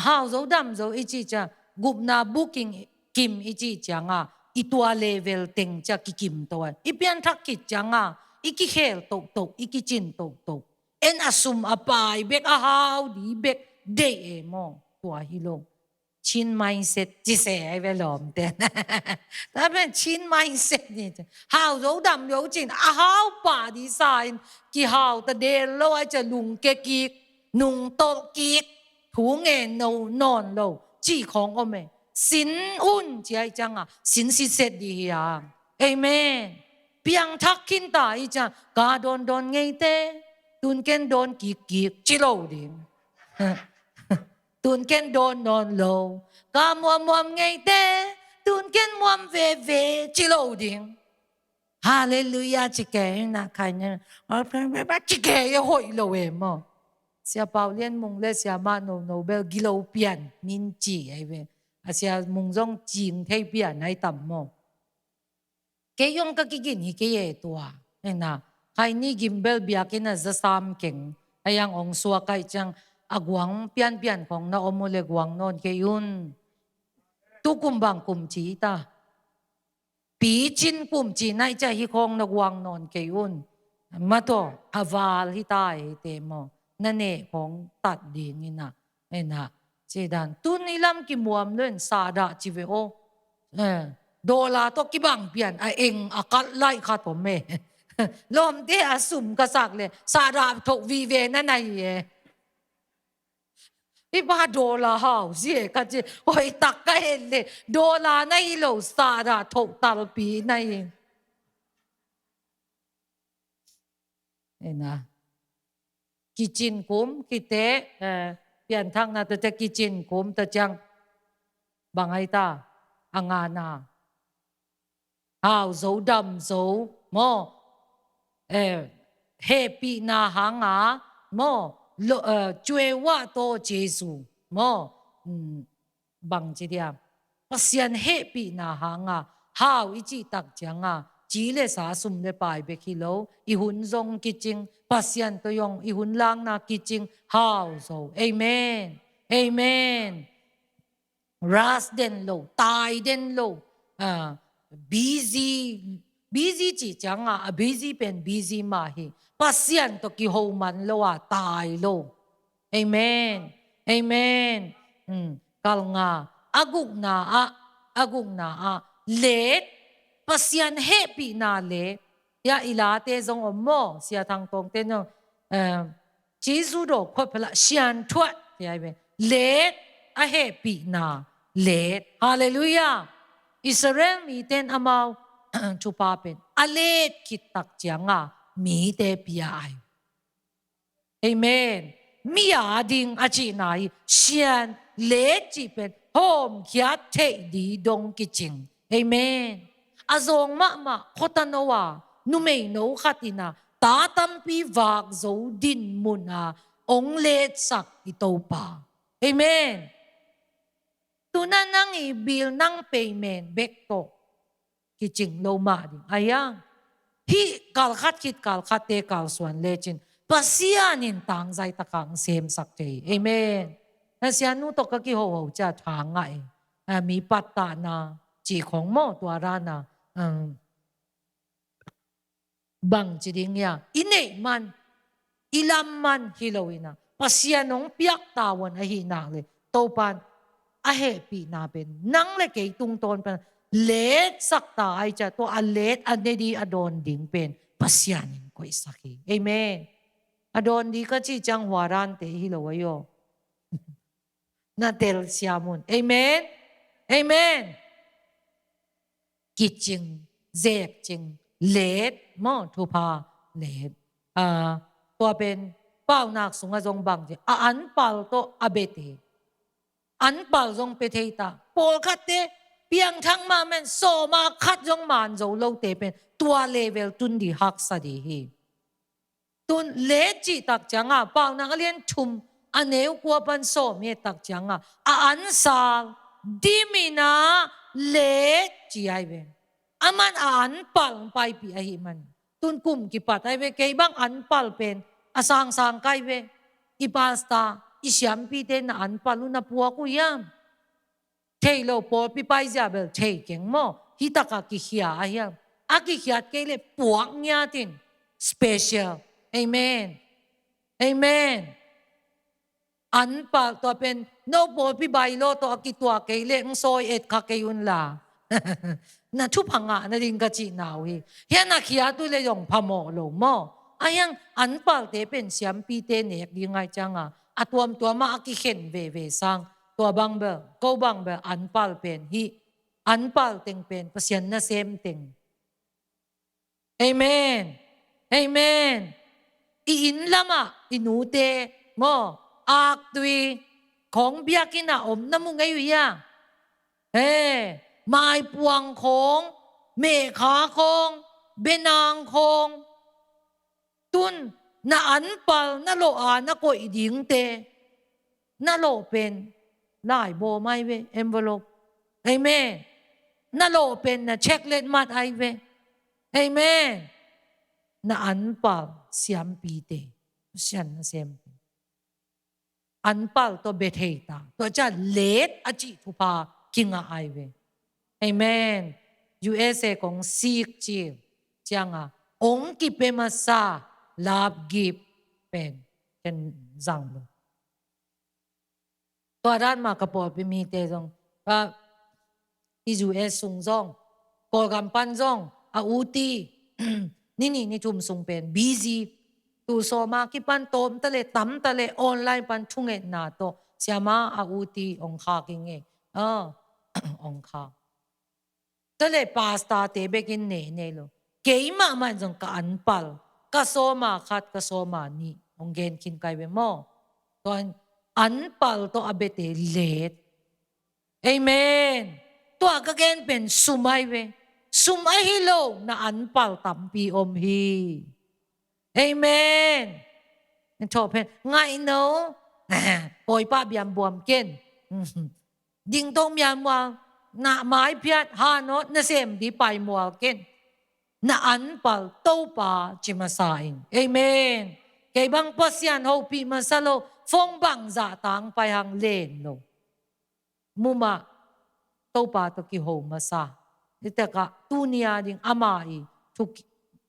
hau zo dam zo i cih ciang, gupna bukim kim i cih cianga, i tua level teng cia kikim to a. I pianthak khit cianga, i kikhel tohtoh, i kicin tohtoh. En a sum a pai bek, a hau di bek, deih e maw. Tua hi lo. Chin mindset ci se ai ve lawmte. Tua pen Chin mindset ni. Hau zo dam zo cin, a hau pah di sa in, kihau ta del lo ai cia lungke kik, nungtolh kik, thu ngen no nawn lo, cih khawng om e. Sin un ci ai cianga, sin sitset di hi a. Amen. Piangthak khin ta i ciang, ka dawndawn ngeite, tun ken dawn kikkik, ci lo ding. Tun ken dawn nawn lo, ka muammuam ngeite, tun ken muam veve, ci lo ding. Halleluiah, ci kei na khai na. Ci kei a hoih lo e maw. Sia Pau Lian Mung le Sia Mah No No bel gilo pian min ci ai ve. A Sia Mung zong cing thei pian ai tam maw. Kei zong ka kigin hi kei e tua. Ena, khai ni gimbel biakinn a za sam keng. A yang ong suak ai ciang a guang pianpian khong na om uh le guang nawn kei un. Tu kum bang kum ci ta. Picin kum ci nai cia hi khong na guang nawn kei un. Mataw, a val hi ta e te maw. Na neh khong tat ding ina. Ena, ci dan. Tun i lam kimuam lo in sa dah ci ve aw. Eh, dollar tawh kibang pian a eng a kal lai khat om e. Lawmte a sum ka sak le, sa dah tho vive na na hi e. I pa dollar hau zi e ka ci, hoi tak ka hen le, dollar na hi lo sa dah tho talpi na hi. Ena. Kicin kum, kite, eh, pianthakna tate kicin kum ta ciang. Bang ai ta, a ngana. Hau zo dam zo, maw. Eh, hehpihna hanga, maw. Lo, eh, cuewah tawh Jesu, maw. Mm. Bang ci dia. Pasian hehpihna hanga, hau i cih tak cianga, ci le sa sum le pai bek hi lo, i hun zong kicing, Pasian tawh zong i hun lakna kicing, hau zo. Amen. Amen. Ras den lo, tai den lo, ah, busy, busy cih cianga, a busy pen busy mah hi. Pasian tawh kiho man lo a, tai lo. Amen. Amen. Hmm. Kal nga, a gukna ah, a gukna ah, let, Pasian hehpihna let. Ya i late zong om maw, Sia Thang Tawngte no, eh, Jesu daw khuat phala sian thuat, tia i ve. Let, a hehpihna let. Halleluiah. Israel miten amau thupha pen a let khit tak cianga mite pia ai. Amen. Mi a ding a cihna hi, sian let cih pen hawmkhiat theih di dong kicing. Amen. A zawng mahmah khuatano a, numeino khat ina, ta tampi vak zo din mun a, ong letsak i Topa. Amen. Tuna nang i bil nang payment bek tawh kicing lo mah ding. Ahi a, hih kalkhat khit kalkhatte kalsuan lecin Pasian in tangzai taka ang semsak thei. Amen. Na sianu tawh ka kihoho cia thang ngah e. A, mi pattahna ci khong maw tua rana. Um, Bang ci ding ia, i neih man, i lam man hi lo ina, Pasian hong piak tavuan ahi nak le, Topan a hehpihna pen nang le kei tungtawn pen letsak ta ai cia, tua a let a ne di a dawn ding pen Pasian in koihsak hi. Amen. A dawn di ka ci ciang huarante hi lo ai aw. Na tel siam un. Amen. Amen. Kicing, zekcing, let maw, thupha let. Ah, Tua pen paunak sungah zong bang ci, a anpal tawh a biate. Anpal zong pia thei ta. Pawlkhatte piangthak mahmah in sawma khat zong man zo lote pen tua level tun ding haksa ding hi. Tun let cih tak ciangah, paunak a lian thum a neu kua pan sawm i et tak ciangah, a ansal dimin ah let ci ai ve. Aman a anpal paipih ahih man. Tun kum kipat ai ve, kei bang anpal pen a sangsang kai ve. I pasta, i siampite na anpal uh na puak uh hiam? Thei lo pawlpi paizia bel thei keng maw? Hi takah kikhia a hiam? A kikhiat kei leh puak ngiat in. Special. Amen. Amen. Anpal tua pen no pawlpi bailo tawh a kituak kei leh ng sawi et kha kei un la. Na thupha ngah nading ka cihna uh hi. Hiah na khiat uh leh zong phamawh lo maw? A hiang anpalte pen siampite nek ding ai ciangah a tuamtuam ah a kikhen veve sang. Tua bang bel, ko bang bel anpal pen hi. Anpal teng pen Pasian nasem teng. Amen. Amen. I inn lamah i nute maw, aktui khawng biakinn ah om na mu ngei uh hiam? He, maipuang khawng, mehkha khawng, benang khawng. Tun na anpal na lawh a na koih dingte, na lawh pen laibaw mai ve, envelope. Amen. Na lawh pen na check let mat ai ve. Amen. Na anpal siampite, Pasian nasem. Anpal tawh bia thei ta. Tua ciang let a cih thupha kingah ai ve. Amen. U S A kong sik cil ciangah ong kipia masa love gift pen ken zang lo. Tua dan mah ka pawlpi mite zong, a, i U S sung zong, Kawlgam pan zong, a uti, ni nih ni thum sung pen busy. Tu sawma kipan tawm ta leh, tam ta leh, online pan thungetna tawh siama a uti ong khak i ngei. A, ong khak. Tua leh pastor te bekin ne ne lo. Keimah mah zong ka anpal, ka sawma khat, ka sawma nih ong gen khin kai ve maw? Tua anpal tawh a biate let. Amen. Tua ka gen pen sum ai ve. Sum ahi lo na anpal tampi om hi. Amen. Thaw pen ngaih no. Pawipa biambuam ken. Dingtong mialmual, na maiphiat hanawt nasem di paimual ken. Na anpal Topa ci masa in. Amen. Kei bang Pasian hopih masa lo, phone bangzah tang pai hang len lo. Mumah Topa tawh kiho masa. Nitakah tunia ding ama i thuk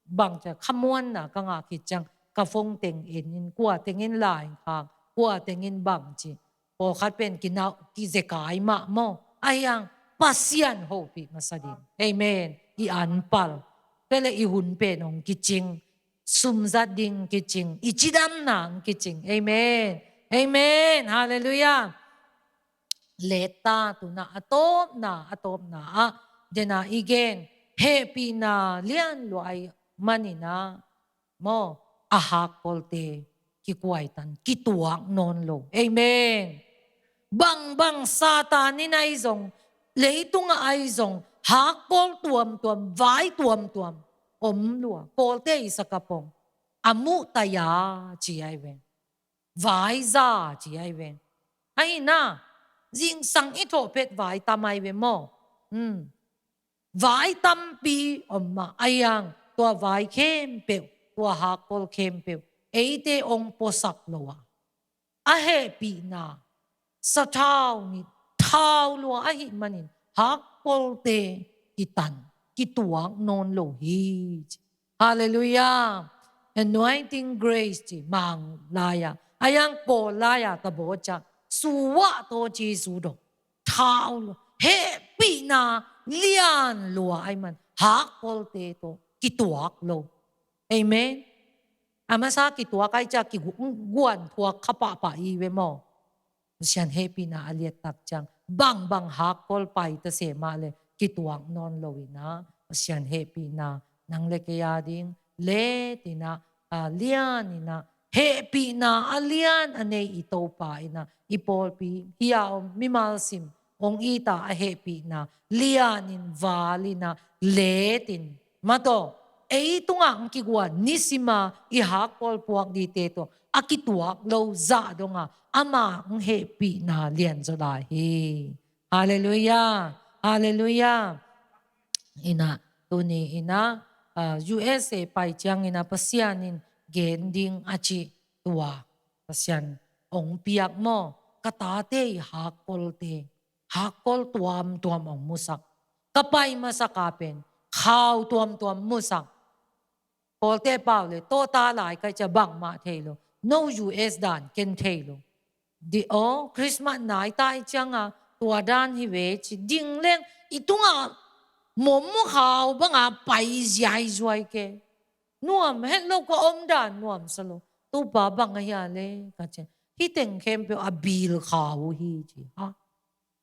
bang ca khamuanna ka ngah khit ciang ka phone teng en in kua tengin lai khang, kua tengin bang ci. Pawlkhat pen kinau, kizekai mah maw. Ahiang Pasian hopih masa ding. Amen. I anpal. Tua leh i hun pen ong kicing. Sumzat ding kicing. I cidamna ong kicing. Amen. Amen. Hallelujah. Letta tuna a tawpna, a tawpna ah. Dena i gen. Hehpihna lian luai manina. Maw, a hakkolte kikuaitan, kituak nawn lo. Amen. Bangbang Satan in ahi zong, leitungah ahi zong, hakkol tuamtuam, vai tuamtuam om lua. Kawlte i sakapong a muhtaya ci ai ve. Vaiza ci ai ve. Ahi na, zingsang i thawhphet vai tam ai ve maw? Hmm. Vai tampi om mah a iang, tua vai khempeuh, tua hakkol khempeuh eite ong puasak lo a, a hehpihna sathau nih thau lua ahih manin hakkolte kitan, kituak nawn lo hi. Hallelujah. Anointing grace ci mang lai-a, a iang kawl lai-a ta baw ca suah taw ci su dong. Thau lua, hehpihna lian lua ai man, hakkolte tawh kituak lo. Amen. A masa kituak ai ca kiguan thuak kha pahpah i ve maw? Pasian hehpihna a liat tak ciang bangbang hakkol pai ta se mah le kituak nawn lo ina, Pasian hehpihna nang le kei a ding let ina, a lian ina, Hehpihna a lian a nei i Topa in ah i pawlpi hia om mimal sim hong it a, a hehpihna lianin valin ah letin, mataw, ei tungah hong kiguan nisima i hakkawl puak dingte tawh a kituak lo zah dongah amah hong hehpihna lianzaw lai hi. Halleluiah. Halleluiah. In ah tuni in ah, ah, U S A pai ciangin ah Pasian in gen ding a cih tua Pasian hong piak maw? Ka tate i hakkawlte, hakkawl tuamtuam hong musak. Ka pai masaka pen khau tuamtuam musak. Kawlte pau le tawta lai kai cia bangmah thei lo. No U S dan ken thei lo. Di aw, Christmas nai tai cianga tua dan hi ve ci ding leng i tunga mommo khau banga pai ziaizuai ke. Nuam het lo, ka om dan nuam sa lo. Topa bang a hia le ka cia. Hi teng khempeuh a bil khau hi ci. Ha?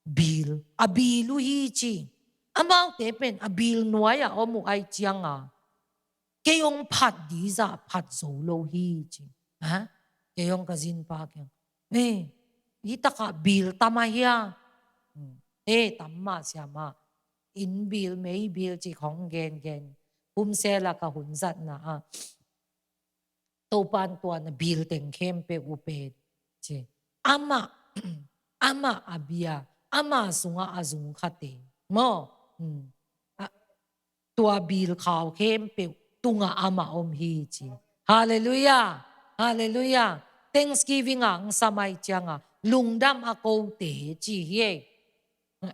Bil. A bil uh hi ci. Amaute pen a bil nuai a om uh ai cianga kei hong phat dizah phat zo lo hi ci. Ha? Kei hong ka zinpa kiang. Eh, hi takah bil tam a hia? Hmm. Eh, tam mah siamah. Inn bil, mei bil ci khong gengen. Humsela ka hun zatna ah. Topan tua na bil teng khempeuh uh pen ci. Amah, amah a bia, amah sungah a zung khate. Maw? Hmm. A, tua bil khau khempeuh tungah amah om hi ci. Halleluiah. Halleluiah. Thanksgiving a hong samai cianga lungdam a kote ci hi.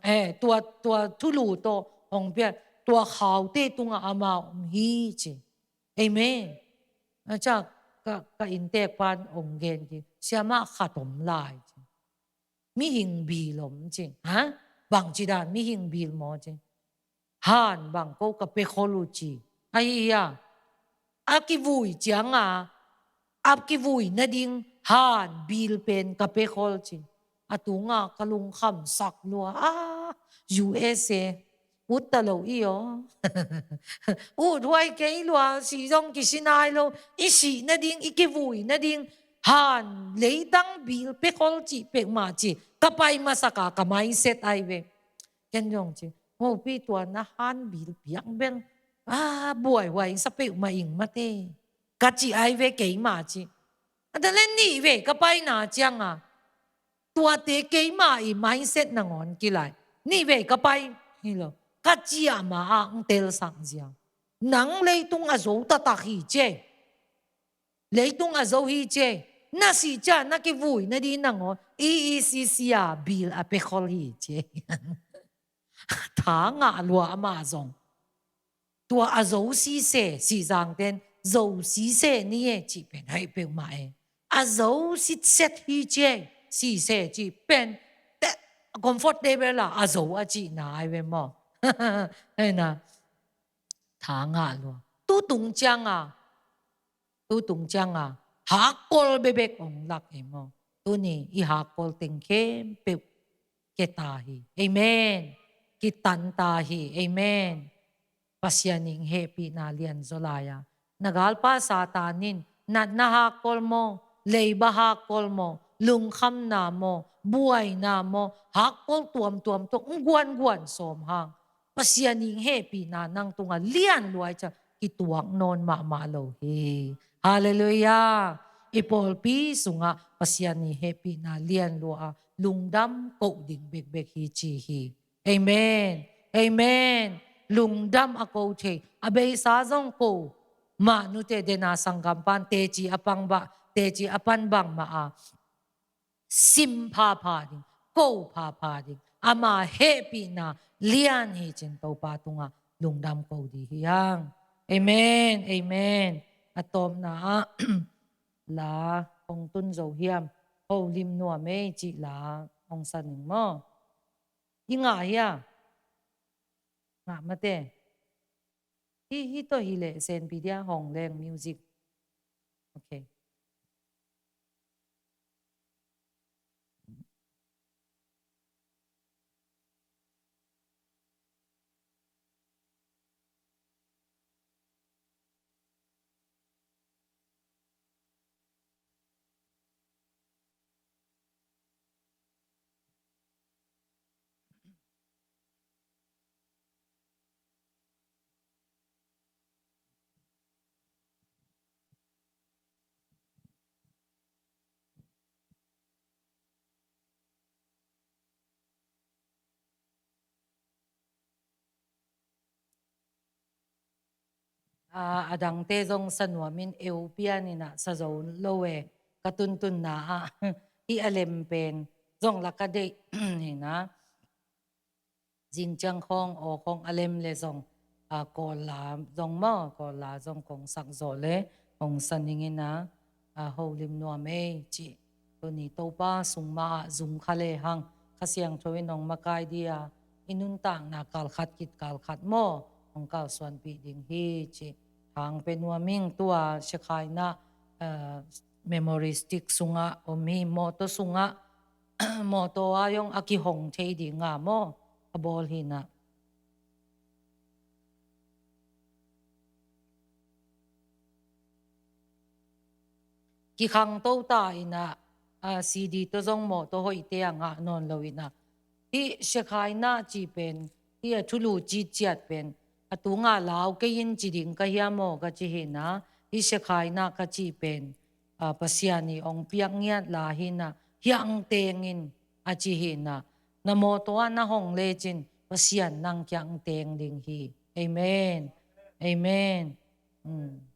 Eh, tua, tua thulu tawh hong piak tua khaute tungah amah om hi ci. Amen. A ca ka, ka inntek pan hong gen ki. Siamah khat om lai ci. Mihing bil om ci. Ha? Bangci dan mihing bil maw ci. Han bang ko ka pia khol uh ci. Ahi hia. A kivui cianga a kivui nading han bil pen ka pia khol ci. A tunga ka lungkham sak lua. Ah, U S A. Ut ta lo i aw. Ut huai kei lua, si zong kisi nai lo. I sih nading, i kivui nading. Han leitang bil pia khol ci pekmah ci. Ka pai masaka ka mindset ai ve. Ken zong ci. Mopi tua na han bil piak bel. Ah, buai huai sa pekmah ing mate. Ka ci ai ve keimah ci. A ta len nih ve ka paina cianga. Tuate keimah i mindset nangawn kilai. Nih ve ka pai hi lo. Ka ciah ma ah ng telsak ziang. Nang leitung a zo taktak hi ci. Leitung a zo hi ci. Na sih ciah na kivui nading nangawn. E E C C a bil a pia khol hi ci. Tha ngah lua amah zong. Tua a zo sise, sihzangten zo sise ni e cih pen haih peuhmah e. A zo sitset hi ci e, sise cih pen te comfortable a, a zo a cihna ai ve maw? Hei na. Tha ngah lua. Tutung cianga. Tutung cianga hakkawl bebek ong lak e maw? Tuni i hakkawl teng khempeuh keta hi. Amen. Kitanta hi. Amen. Pasian in hehpihna lianzaw lai a. Na galpa Satan in natna hakkawl maw, leiba hakkawl maw, lungkhamna maw, buaina maw, hakkawl tuamtuam tawh ng guanguan sawm hang. Pasian in hehpihna nang tungah lian luai ciang kituak nawn mahmah lo hi. Halleluiah. I pawlpi sungah Pasian in hehpihna lian lua a lungdam koh ding bekbek hi ci hi. Amen. Amen. Lungdam a ko thei. A beisa zong ko mah nute dena sanggampan teci a pang ba, teci a pan bang mah a sim phapha ding, ko phapha ding. Ama hehpihna lian hi cin Topa tungah lungdam ko ding hi hang. Amen, amen. A tawpna ah la hong tun zo hiam, holim nuam ei cih la hong sa ning maw? I ngah hia? Ngah mate. Hi, hi tawh hi leh senpi dia hong leng music. Ok. a, a dangte zong sa nuamin eu pian inah sa zo lo e, ka tuntunna ah hih a lem pen zong la ka deih inah. Zingciang khawng aw khawng a lem le zong, a, Kawl la zong maw, Kawl la zong kong sak zawh le hong sa ning inah, a, holim nuam ei cih. Tuni Topa sung mah ah zum kha le hang Kha Siangtho in hong makai dia, i nuntakna kalkhat khit kalkhat maw hong kalsuanpih ding hi cih thang pe nuam ing. Tua Shekhinah, a, memory stick sungah om hi, mawtaw sungah mawtaw ah zong a kihong thei ding a maw a bawl hi inah. Kikhangto ta inah, a, C D tawh zong mawtaw hoihte a ngah nawn lo inah. Hih Shekhinah cih pen, hih a thulu citciat pen a tunga lau kei in ci ding ka hiam aw ka ci hi inah. Hih Shekhinah ka cih pen, a, Pasian i hong piak ngiat la hi inah, hiang teng in a ci hi inah. Na mawtaw ah na hong lecin Pasian nang kiang teng ding hi. Amen. Amen. Mm.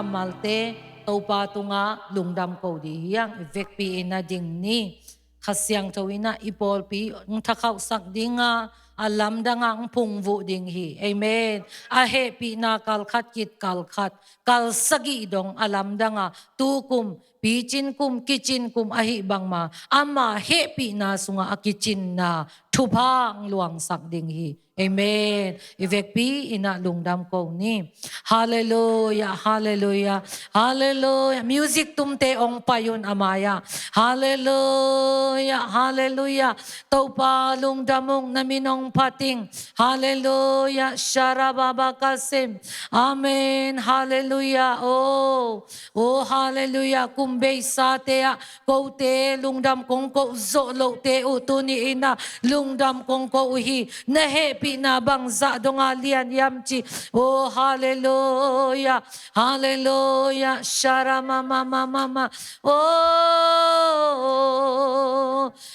malte Topa tungah lungdam ko dih hi hang. I vekpi in a ding ni. Kha Siangtho in a i pawlpi hong thakhauhsak ding a, a lamdang a hong phungvuh ding hi. Amen. A hehpihna kal khat khit kal khat, kal sagih dong a lamdang a, tu kum, picin kum, kicin kum ahih bangma, ama hehpihna sungah a kicinna thupha hong luangsak ding hi. Amen. I vekpi in a lungdam ko ni. Halleluiah, halleluiah, halleluiah. Music tumte hong pai un a mai-ah. Halleluiah, halleluiah. Topa lungdam ung, na min hong phat ing. Halleluiah, sharababakasim. Amen, halleluiah. Oh, oh, halleluiah. Kum beisate ah kote lungdam kong koh zawh lohte uh tuni in a lungdam kong koh uh hi. Na hehpihna bangzah dong a lian hiam ci. Oh, halleluiah, halleluiah, sharamamamamama. Oh,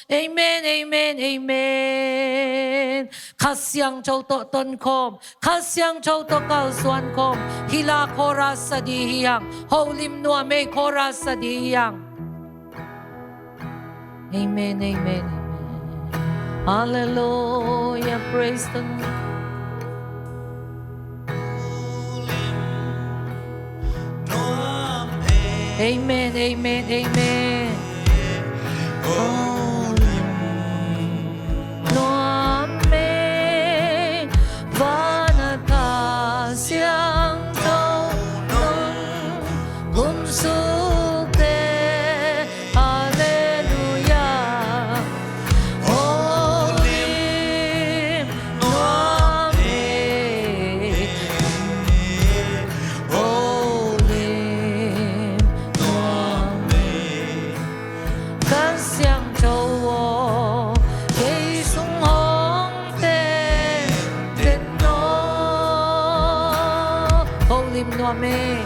amen, amen, amen. Kha Siangtho tawh tonkhawm, Kha Siangtho tawh kalsuan khawm. Hih la chorus sa dih hi hang. Holim nuam ei, chorus sa dih hi hang. Amen, amen, amen. Hallelujah, praise the Lord. Amen, amen, amen. Nuam ei, van a Kha Siangtho nong kumsuk teh. Halleluiah. Holim nuam ei, holim nuam ei. Kha Siangtho aw, kei sung hong teng den aw. Holim nuam ei.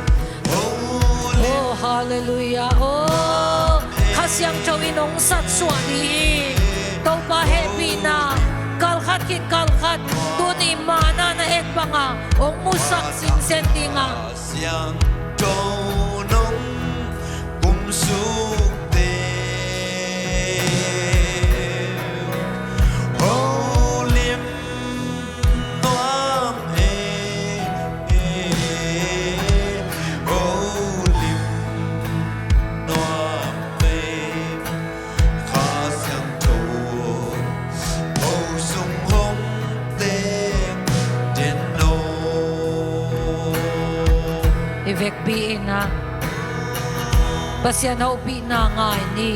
Oh, halleluiah. Oh, Kha Siangtho in hong satsuah dih hi. Topa hehpihna kal khat khit kal khat, tuni manna na et banga hong musak sinsen dinga. Siangtho nong kumsuk teh. Holim nuam ei, holim nuam ei. Kha Siangtho, ko sung hong teng den aw. I vekpi in a Pasian hopihna ngai ni.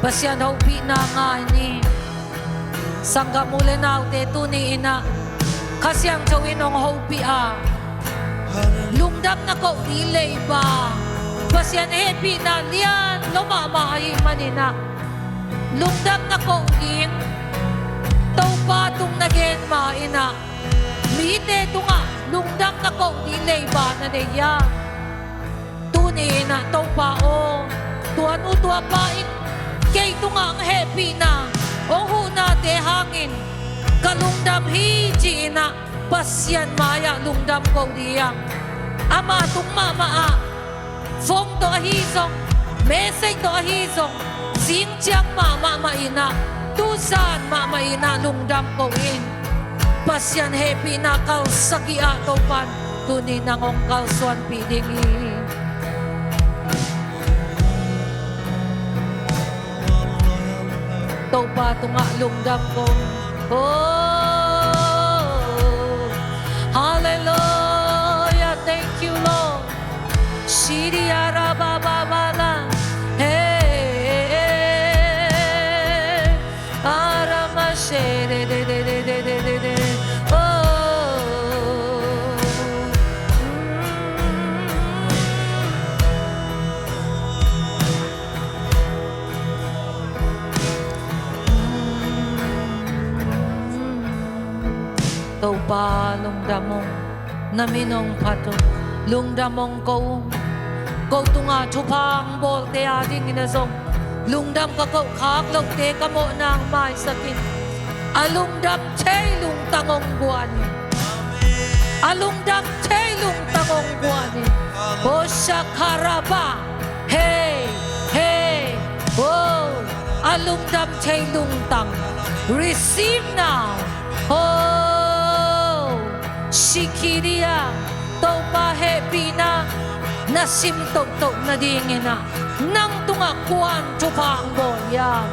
Pasian hopihna ngai ni. Sanggam u le naute, tuni in a Kha Siangtho in hong hopih a, lungdamna koh ding leiba, Pasian hehpihna lian lo mahmah ahih manin a, lungdamna koh ding Topa tung na gen ma in a, mite tungah lungdamna koh ding leiba na nei a, tuni in a Topa aw, tua nu tua pa in kei tungah hong hehpihna, hong huhnate hangin ka lungdam hi ci in a, Pasian mai-ah lungdam ko ding. Ama tung mahmah ah, phone tawh ahi zong, message tawh ahi zong, zing ciang mahmah mah in a, tuzan mahmah in a lungdam ko in. Pasian hehpihna kal sagih ah Topan tuni nang hong kalsuanpih ding hi. Topa tungah lungdam ko. Oh, hallelujah. Thank you, Lord. Shiri arabababala. Hey, hey, hey. Aramashe de de de. Oh. Topa lungdam ung, na min hong phat ung, lungdam hong ko ung. Ko tunga thupha hong bawlte adingin a zong lungdam ka koh khak lohte ka mawhna hong maisak in. A lungdam thei lungtang hong guan in. A lungdam thei lungtang hong guan in. O shakaraba. Hey, hey. Oh, a lungdam thei lungtang. Receive now. Oh, shikiria. Topa hehpihna na sim tohtoh nadingin ah, nang tungah kuan thupha hong bawl hiam?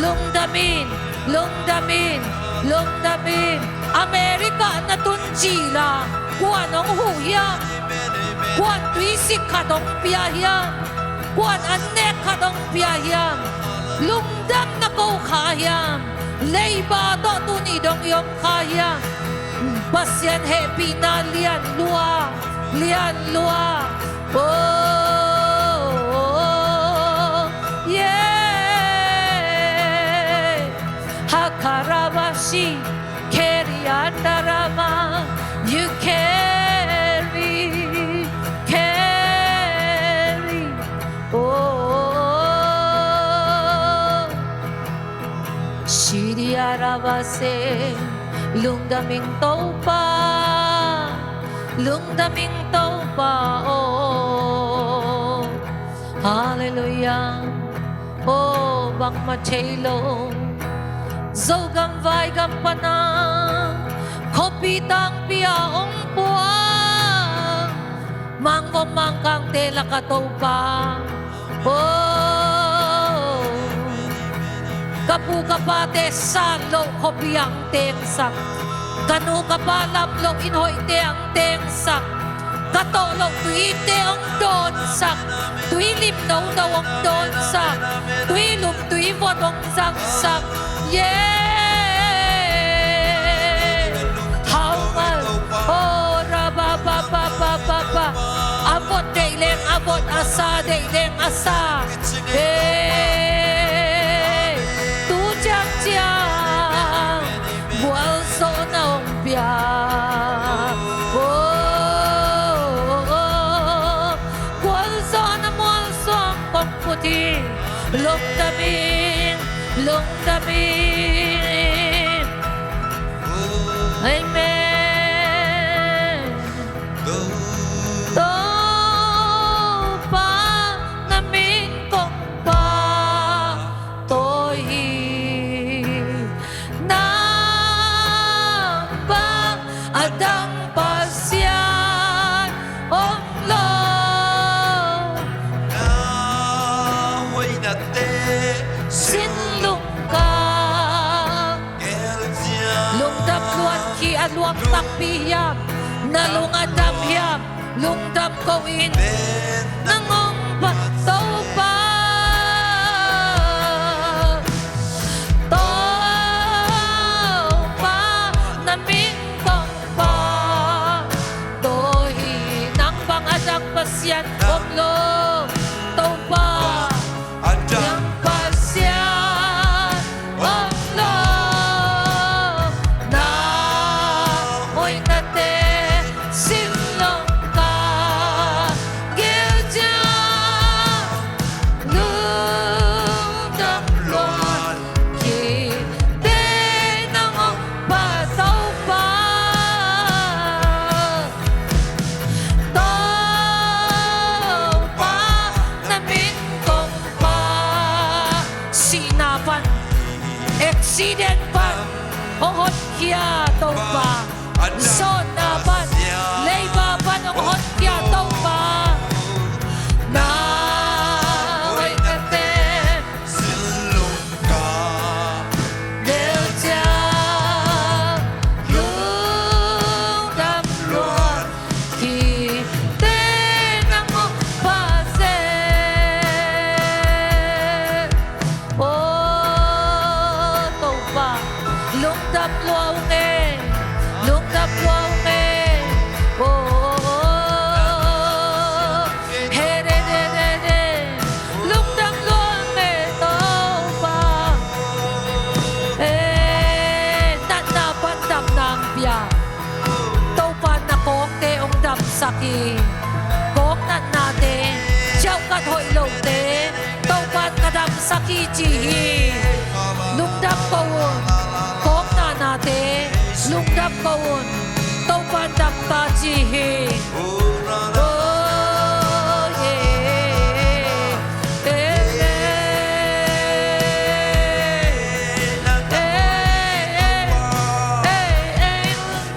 Lungdam in, lungdam in, lungdam in. America na tun cila kuan hong huh hiam? Kuan tuisik khat hong pia hiam? Kuan annek khat hong pia hiam? Lungdam na ko kha hiam? Leiba tawh tuni dong i om kha hiam? Pasian hehpihna lian lua, lian lua. Oh, oh, oh, yeah. Hakarabasi, keriandarama, you carry, carry. Oh, Shiri arabase, lungdam ing Topa, lungdam ing Topa, oh. Hallelujah. Oh, bangmah thei lo Zogam vaigam pana khuapi tangpi ah hong puang Mangvom Mangkangte lakah Topa. Oh, ka pu ka pate san loh khuapi ah hong tengsak, ka nu ka pa lam loh inn hoihte ah hong tengsak, ka tawh loh tuite hong dawnsak, tui lim nono hong dawnsak, tui lum tui vot hong zangsak. Yeah. Haumal. Oh, ra ba ba ba ba ba ba. A vot deih leng a vot, a sa deih leng a sa. Hey. Tu ciangciang gualzawhna hong pia. Oh, oh, oh. Gualzawhna mualsuang kong put hi. Lungdam ing, lungdam ing. Amen. Topa na min kong pahtawi hi. Nang bang a dang Pasian om lo. Na hoihnate sin lungka. Lungdam luat khi a luang takpi hiam? Na lung a dam hiam? Lungdam ko in nang hong phat Topa. Topa na min kong pahtawi hi. Nang bang a dang Pasian om lo. Topa a dang Pasian om lo. Na hoihnate sin lungka. Gil ciang lungdam luat khite nang hong phat Topa. Topa na min kong pahtawi. Sihna pan, accident pan hong hotkhia Topa. Zawhna pan, leiba pan hong hotkhia Topa. Na hoihnate Gil ciang lungdam luat khite nang hong phat seh. O Topa, lungdam lua ung e, lungdam lua ung e. O, o, o, o. He de de de de. Lungdam lua ung e Topa. E, natna pan damna hong pia. Topa na kawkte hong damsak hi. Kawk natnate, ciauhkat hoih lote, Topa na damsak hi ci hi. Lungdam ko un. Kawk natnate, lungdam ko un. Topa dam ta ci hi. Oh, yeah. Amen. Amen.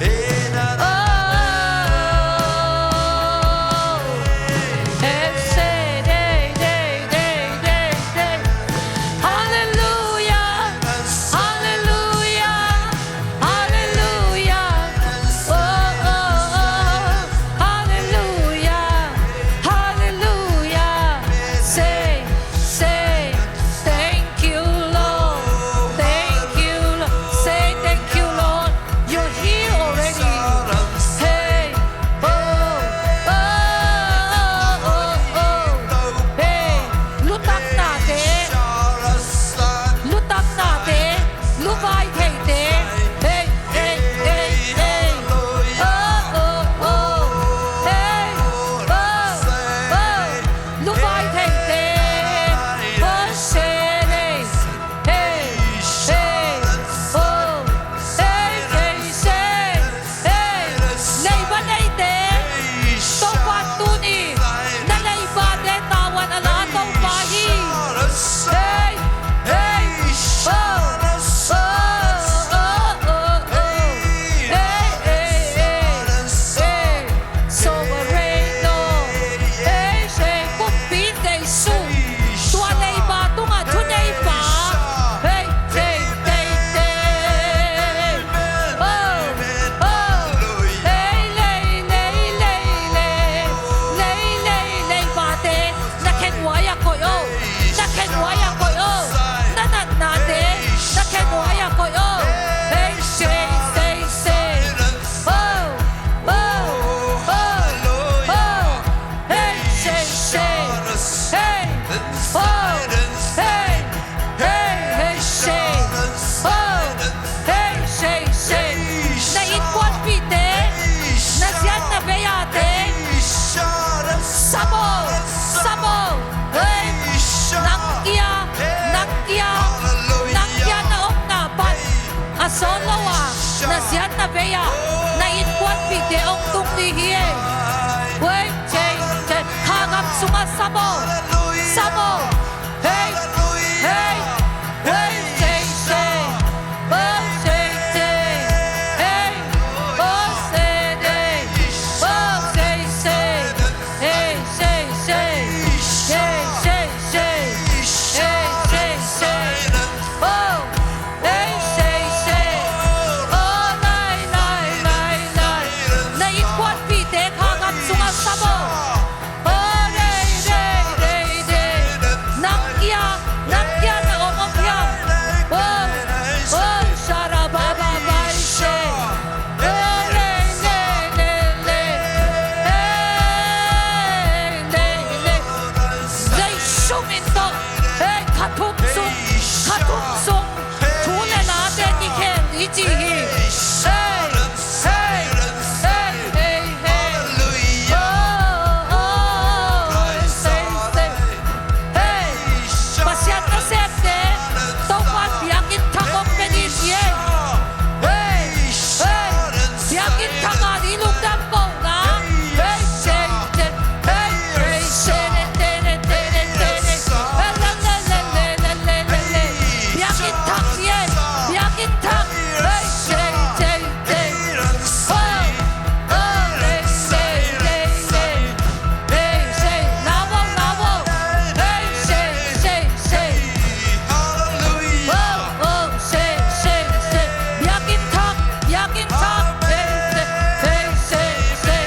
Amen. Oh. Amen. Hallelujah. Hallelujah. Hallelujah. Oh, oh, oh. Hallelujah. Hallelujah. Say, say, thank you, Lord. Thank you, Lord. Say, thank you, Lord. You're here already. Hey, oh, oh, oh, oh, oh. Hey, lutaknate. Lutaknate. Luvai theite. Hey, hey, hey, hey. Oh, oh, oh. Hey, oh, oh. Luvai theite. Oh, shene. Hey, hey, oh. Hey, hey, hey. Hey, leiba neite, Topa tuni na leibate tavuan a la Topa hi. Hey, hey, oh, oh, oh, oh, oh. Hey, hey, hey, hey. Sovereign Lord. Hey, hey, kumpi Jesu. Tua leiba tungah thuneipa. Hey, hey, hey, hey. Oh, oh. Hey, lei, lei, lei, lei. Lei, lei, leibate. Na khenuai ah koih o. Na khenuai ah koih o. Na natnate. Na khenuai ah koih o. Hey, say, say, say. Oh, oh, oh, oh. Hey, say, say. Hey, oh, hey. Hey, hey, say. Oh, hey, say, say. Na innkuanpihte, na ziat na vei-ate, sabo, sabo. Hey, nang kia, nang kia, nang kia na omna pan a sawn lo a, na ziat na vei-a na innkuanpihte hong tung ding hi. Hey, hey, say, say. Kha gam sungah sabo, sabo. Hey, hey, hey, say, say. Oh, say, say. Hey, oh, say, say. Oh, say, say. Hey, say, say. Hey, say, say. Hey, say, say. Oh, hey, say, say. Oh, lai, lai, lai, lai. Na innkuanpihte kha gam sungah sabo. Oh, dei, dei, dei, dei. Nang kia, nang kia na om om hiam? Oh, oh, sara ba ba ba she. Oh, dei, dei, dei, dei. Hey, dei, dei. Jesu min tawh. Hey, kha thum sung, kha thum sung. Thu le late kikhel i ci hi. Hey, hey, hey, hey, hey. Oh, oh, say, say. Hey, Pasian nasemte, Topa biakinn thak hong pia ding hi. Hey, hey, biakinn thak a ding lungdam kohna. Hey, say, say. Hey, hey, say, le, le, le, le, le, le, le. Hey, le, le, le. Biakinn thak hi. Biakinn thak. Hey, say, say, say. Oh, oh, hey, say, say, say. Hey, say, lau vo, lau vo. Hey, say, say, say. Oh, oh, say, say, say. Biakinn thak, biakinn thak. Hey, say, hey, say, say.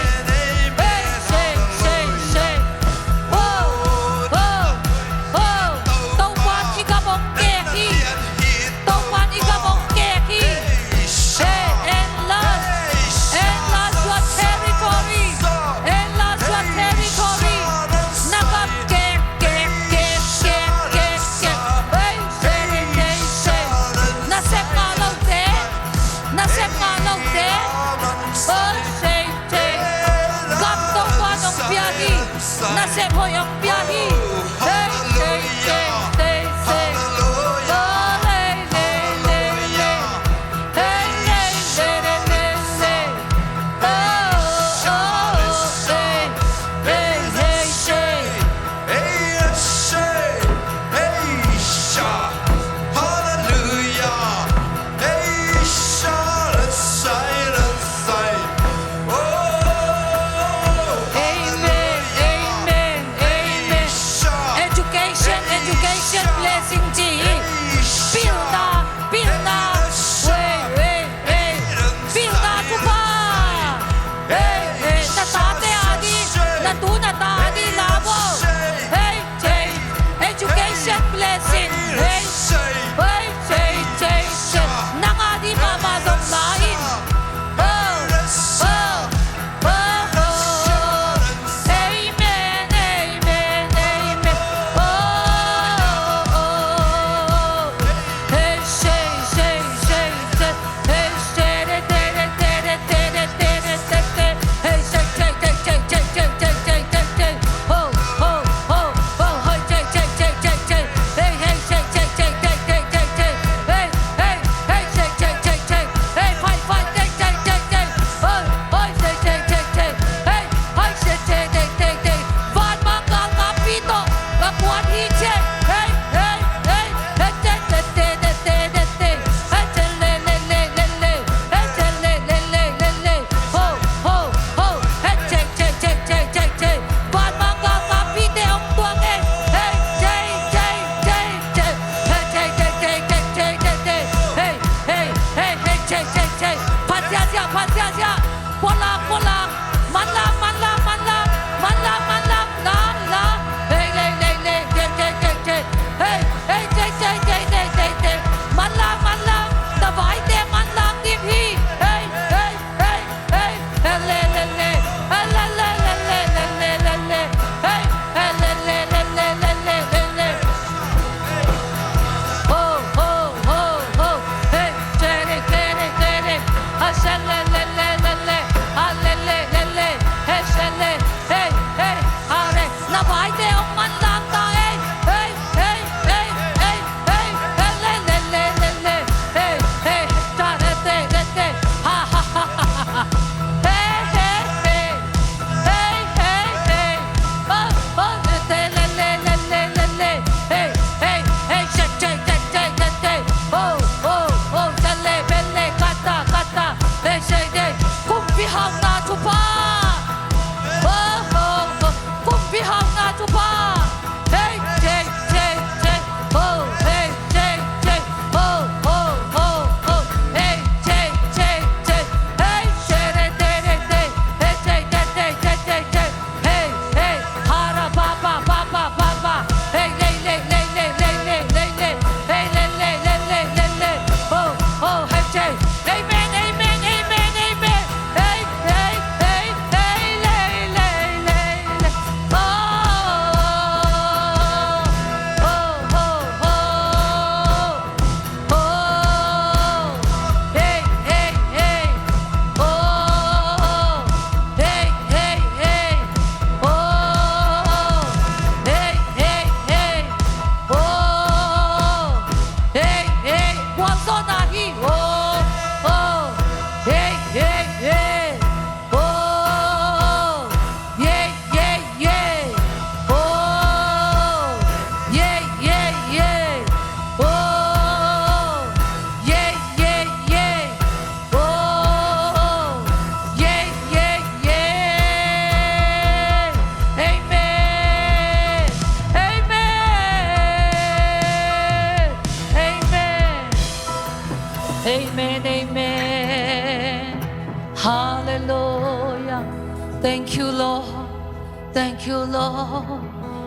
Hey, say, say, say. Oh, oh, oh. Topa'n i gam hong kek hi. Topa'n i gam hong kek hi. Hey, enlarge, enlarge your territory. Enlarge your territory. Na gam kek, kek, kek, kek, kek, kek. Hey, say, say, say. Nasep ngah lote, nasep ngah lote. Oh, say, say. Gam Topa'n hong pia hi. Nasep hoih hong pia hi. Hey, say, say, say, say. Oh, le, le, le, le. Hey, le, le, le, le, le. Oh,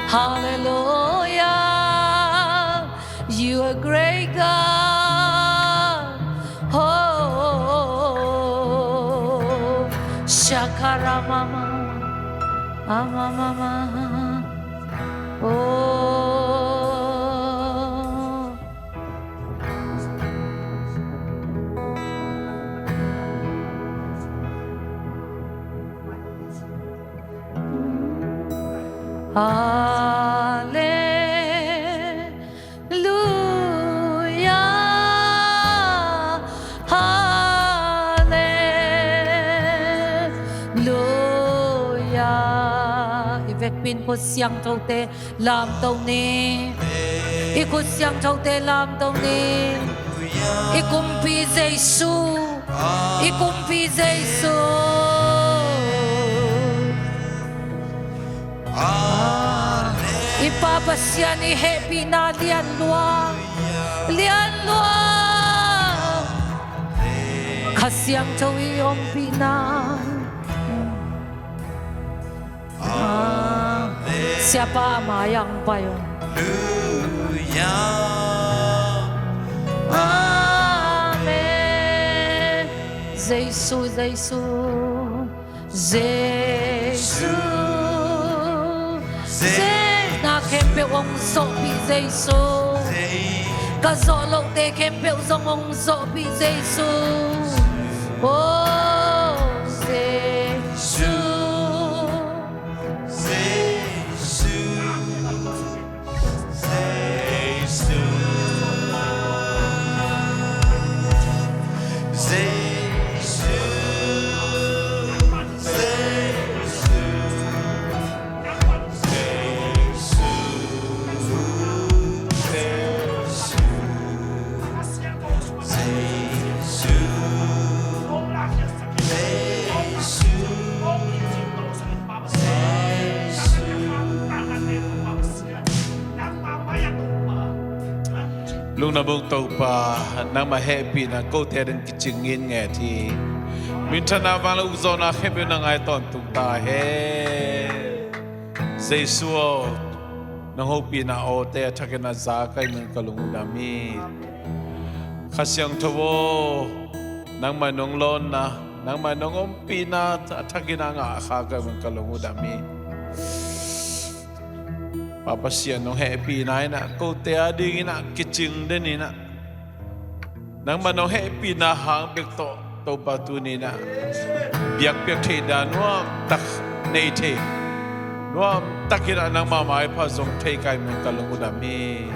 Hallelujah, you are great God. Oh, Shakaramama, Amamama. Oh. Hallelujah, hallelujah. I vekpi in khut siangthote lamto ni. I khut siangthote lamto ni. I kumpi Jesu. I kumpi Jesu. I Pa Pasian i hehpihna lianlua. Lianlua. Kha Siangtho i ompihna. Siapa a mai-ah hong pai un. Amen. Jesu, Jesu, Jesu, Jesu. Na khempeuh hong zawhpih Jesu. Ka zawh lohte khempeuh zong hong zawhpih Jesu. Oh, Jesu. Jesu, Jesu, Jesu, Jesu. Lungdam ung Topa, nangmah hehpihna kote ading kicing ngitnget hi. Minthanna, vanglian ukzawhna khempeuh na ngai tawntung ta hen. Jesu aw, nong hopihna awte a thakin a za ka hih manin ka lung uh dam hi. Kha Siangtho aw, nangmah nong lawnna, nangmah nong ompihna a thakin a ngah kha ka hih manin ka lung uh dam hi. Pa Pasian, nong hehpihna in ah kote adingin ah kicing den in ah, nangmah nong hehpihna hang bek tawh Topa tuni in ah biakpiak theih dan nuamtak nei thei, nuamtak in ah nangmah maipha zong thei ka hih manin ka lung uh dam hi.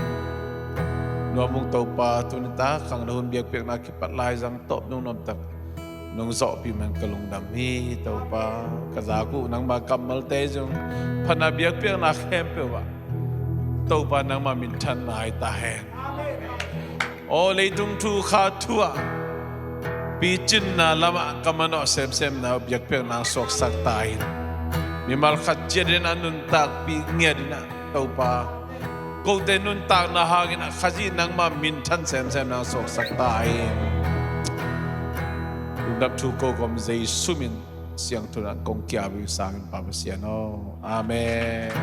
Nuam ung Topa, tuni tak khang na hun biakpiakna kipat lai zang tawp nong nuamtak nong zawhpih manin ka lungdam hi. Topa, ka zak uh nangmah kammalte zong phatna biakpiakna khempeuh ah Topa nangmah minthanna hi ta hen. Aw, leitung thu kha thu ah picinna lamah ka manawh semsemna biakpiakna suaksak ta in. Mimal khat ciat in a nuntakpih ngiat in ah Topa, kote nuntakna hangin ah Khazih nangmah minthan semsem nang suaksak ta in. Lungdam thu ko kawm Jesu min siangtho in ah kong kiap hi sangin Pa Pasian aw. Amen.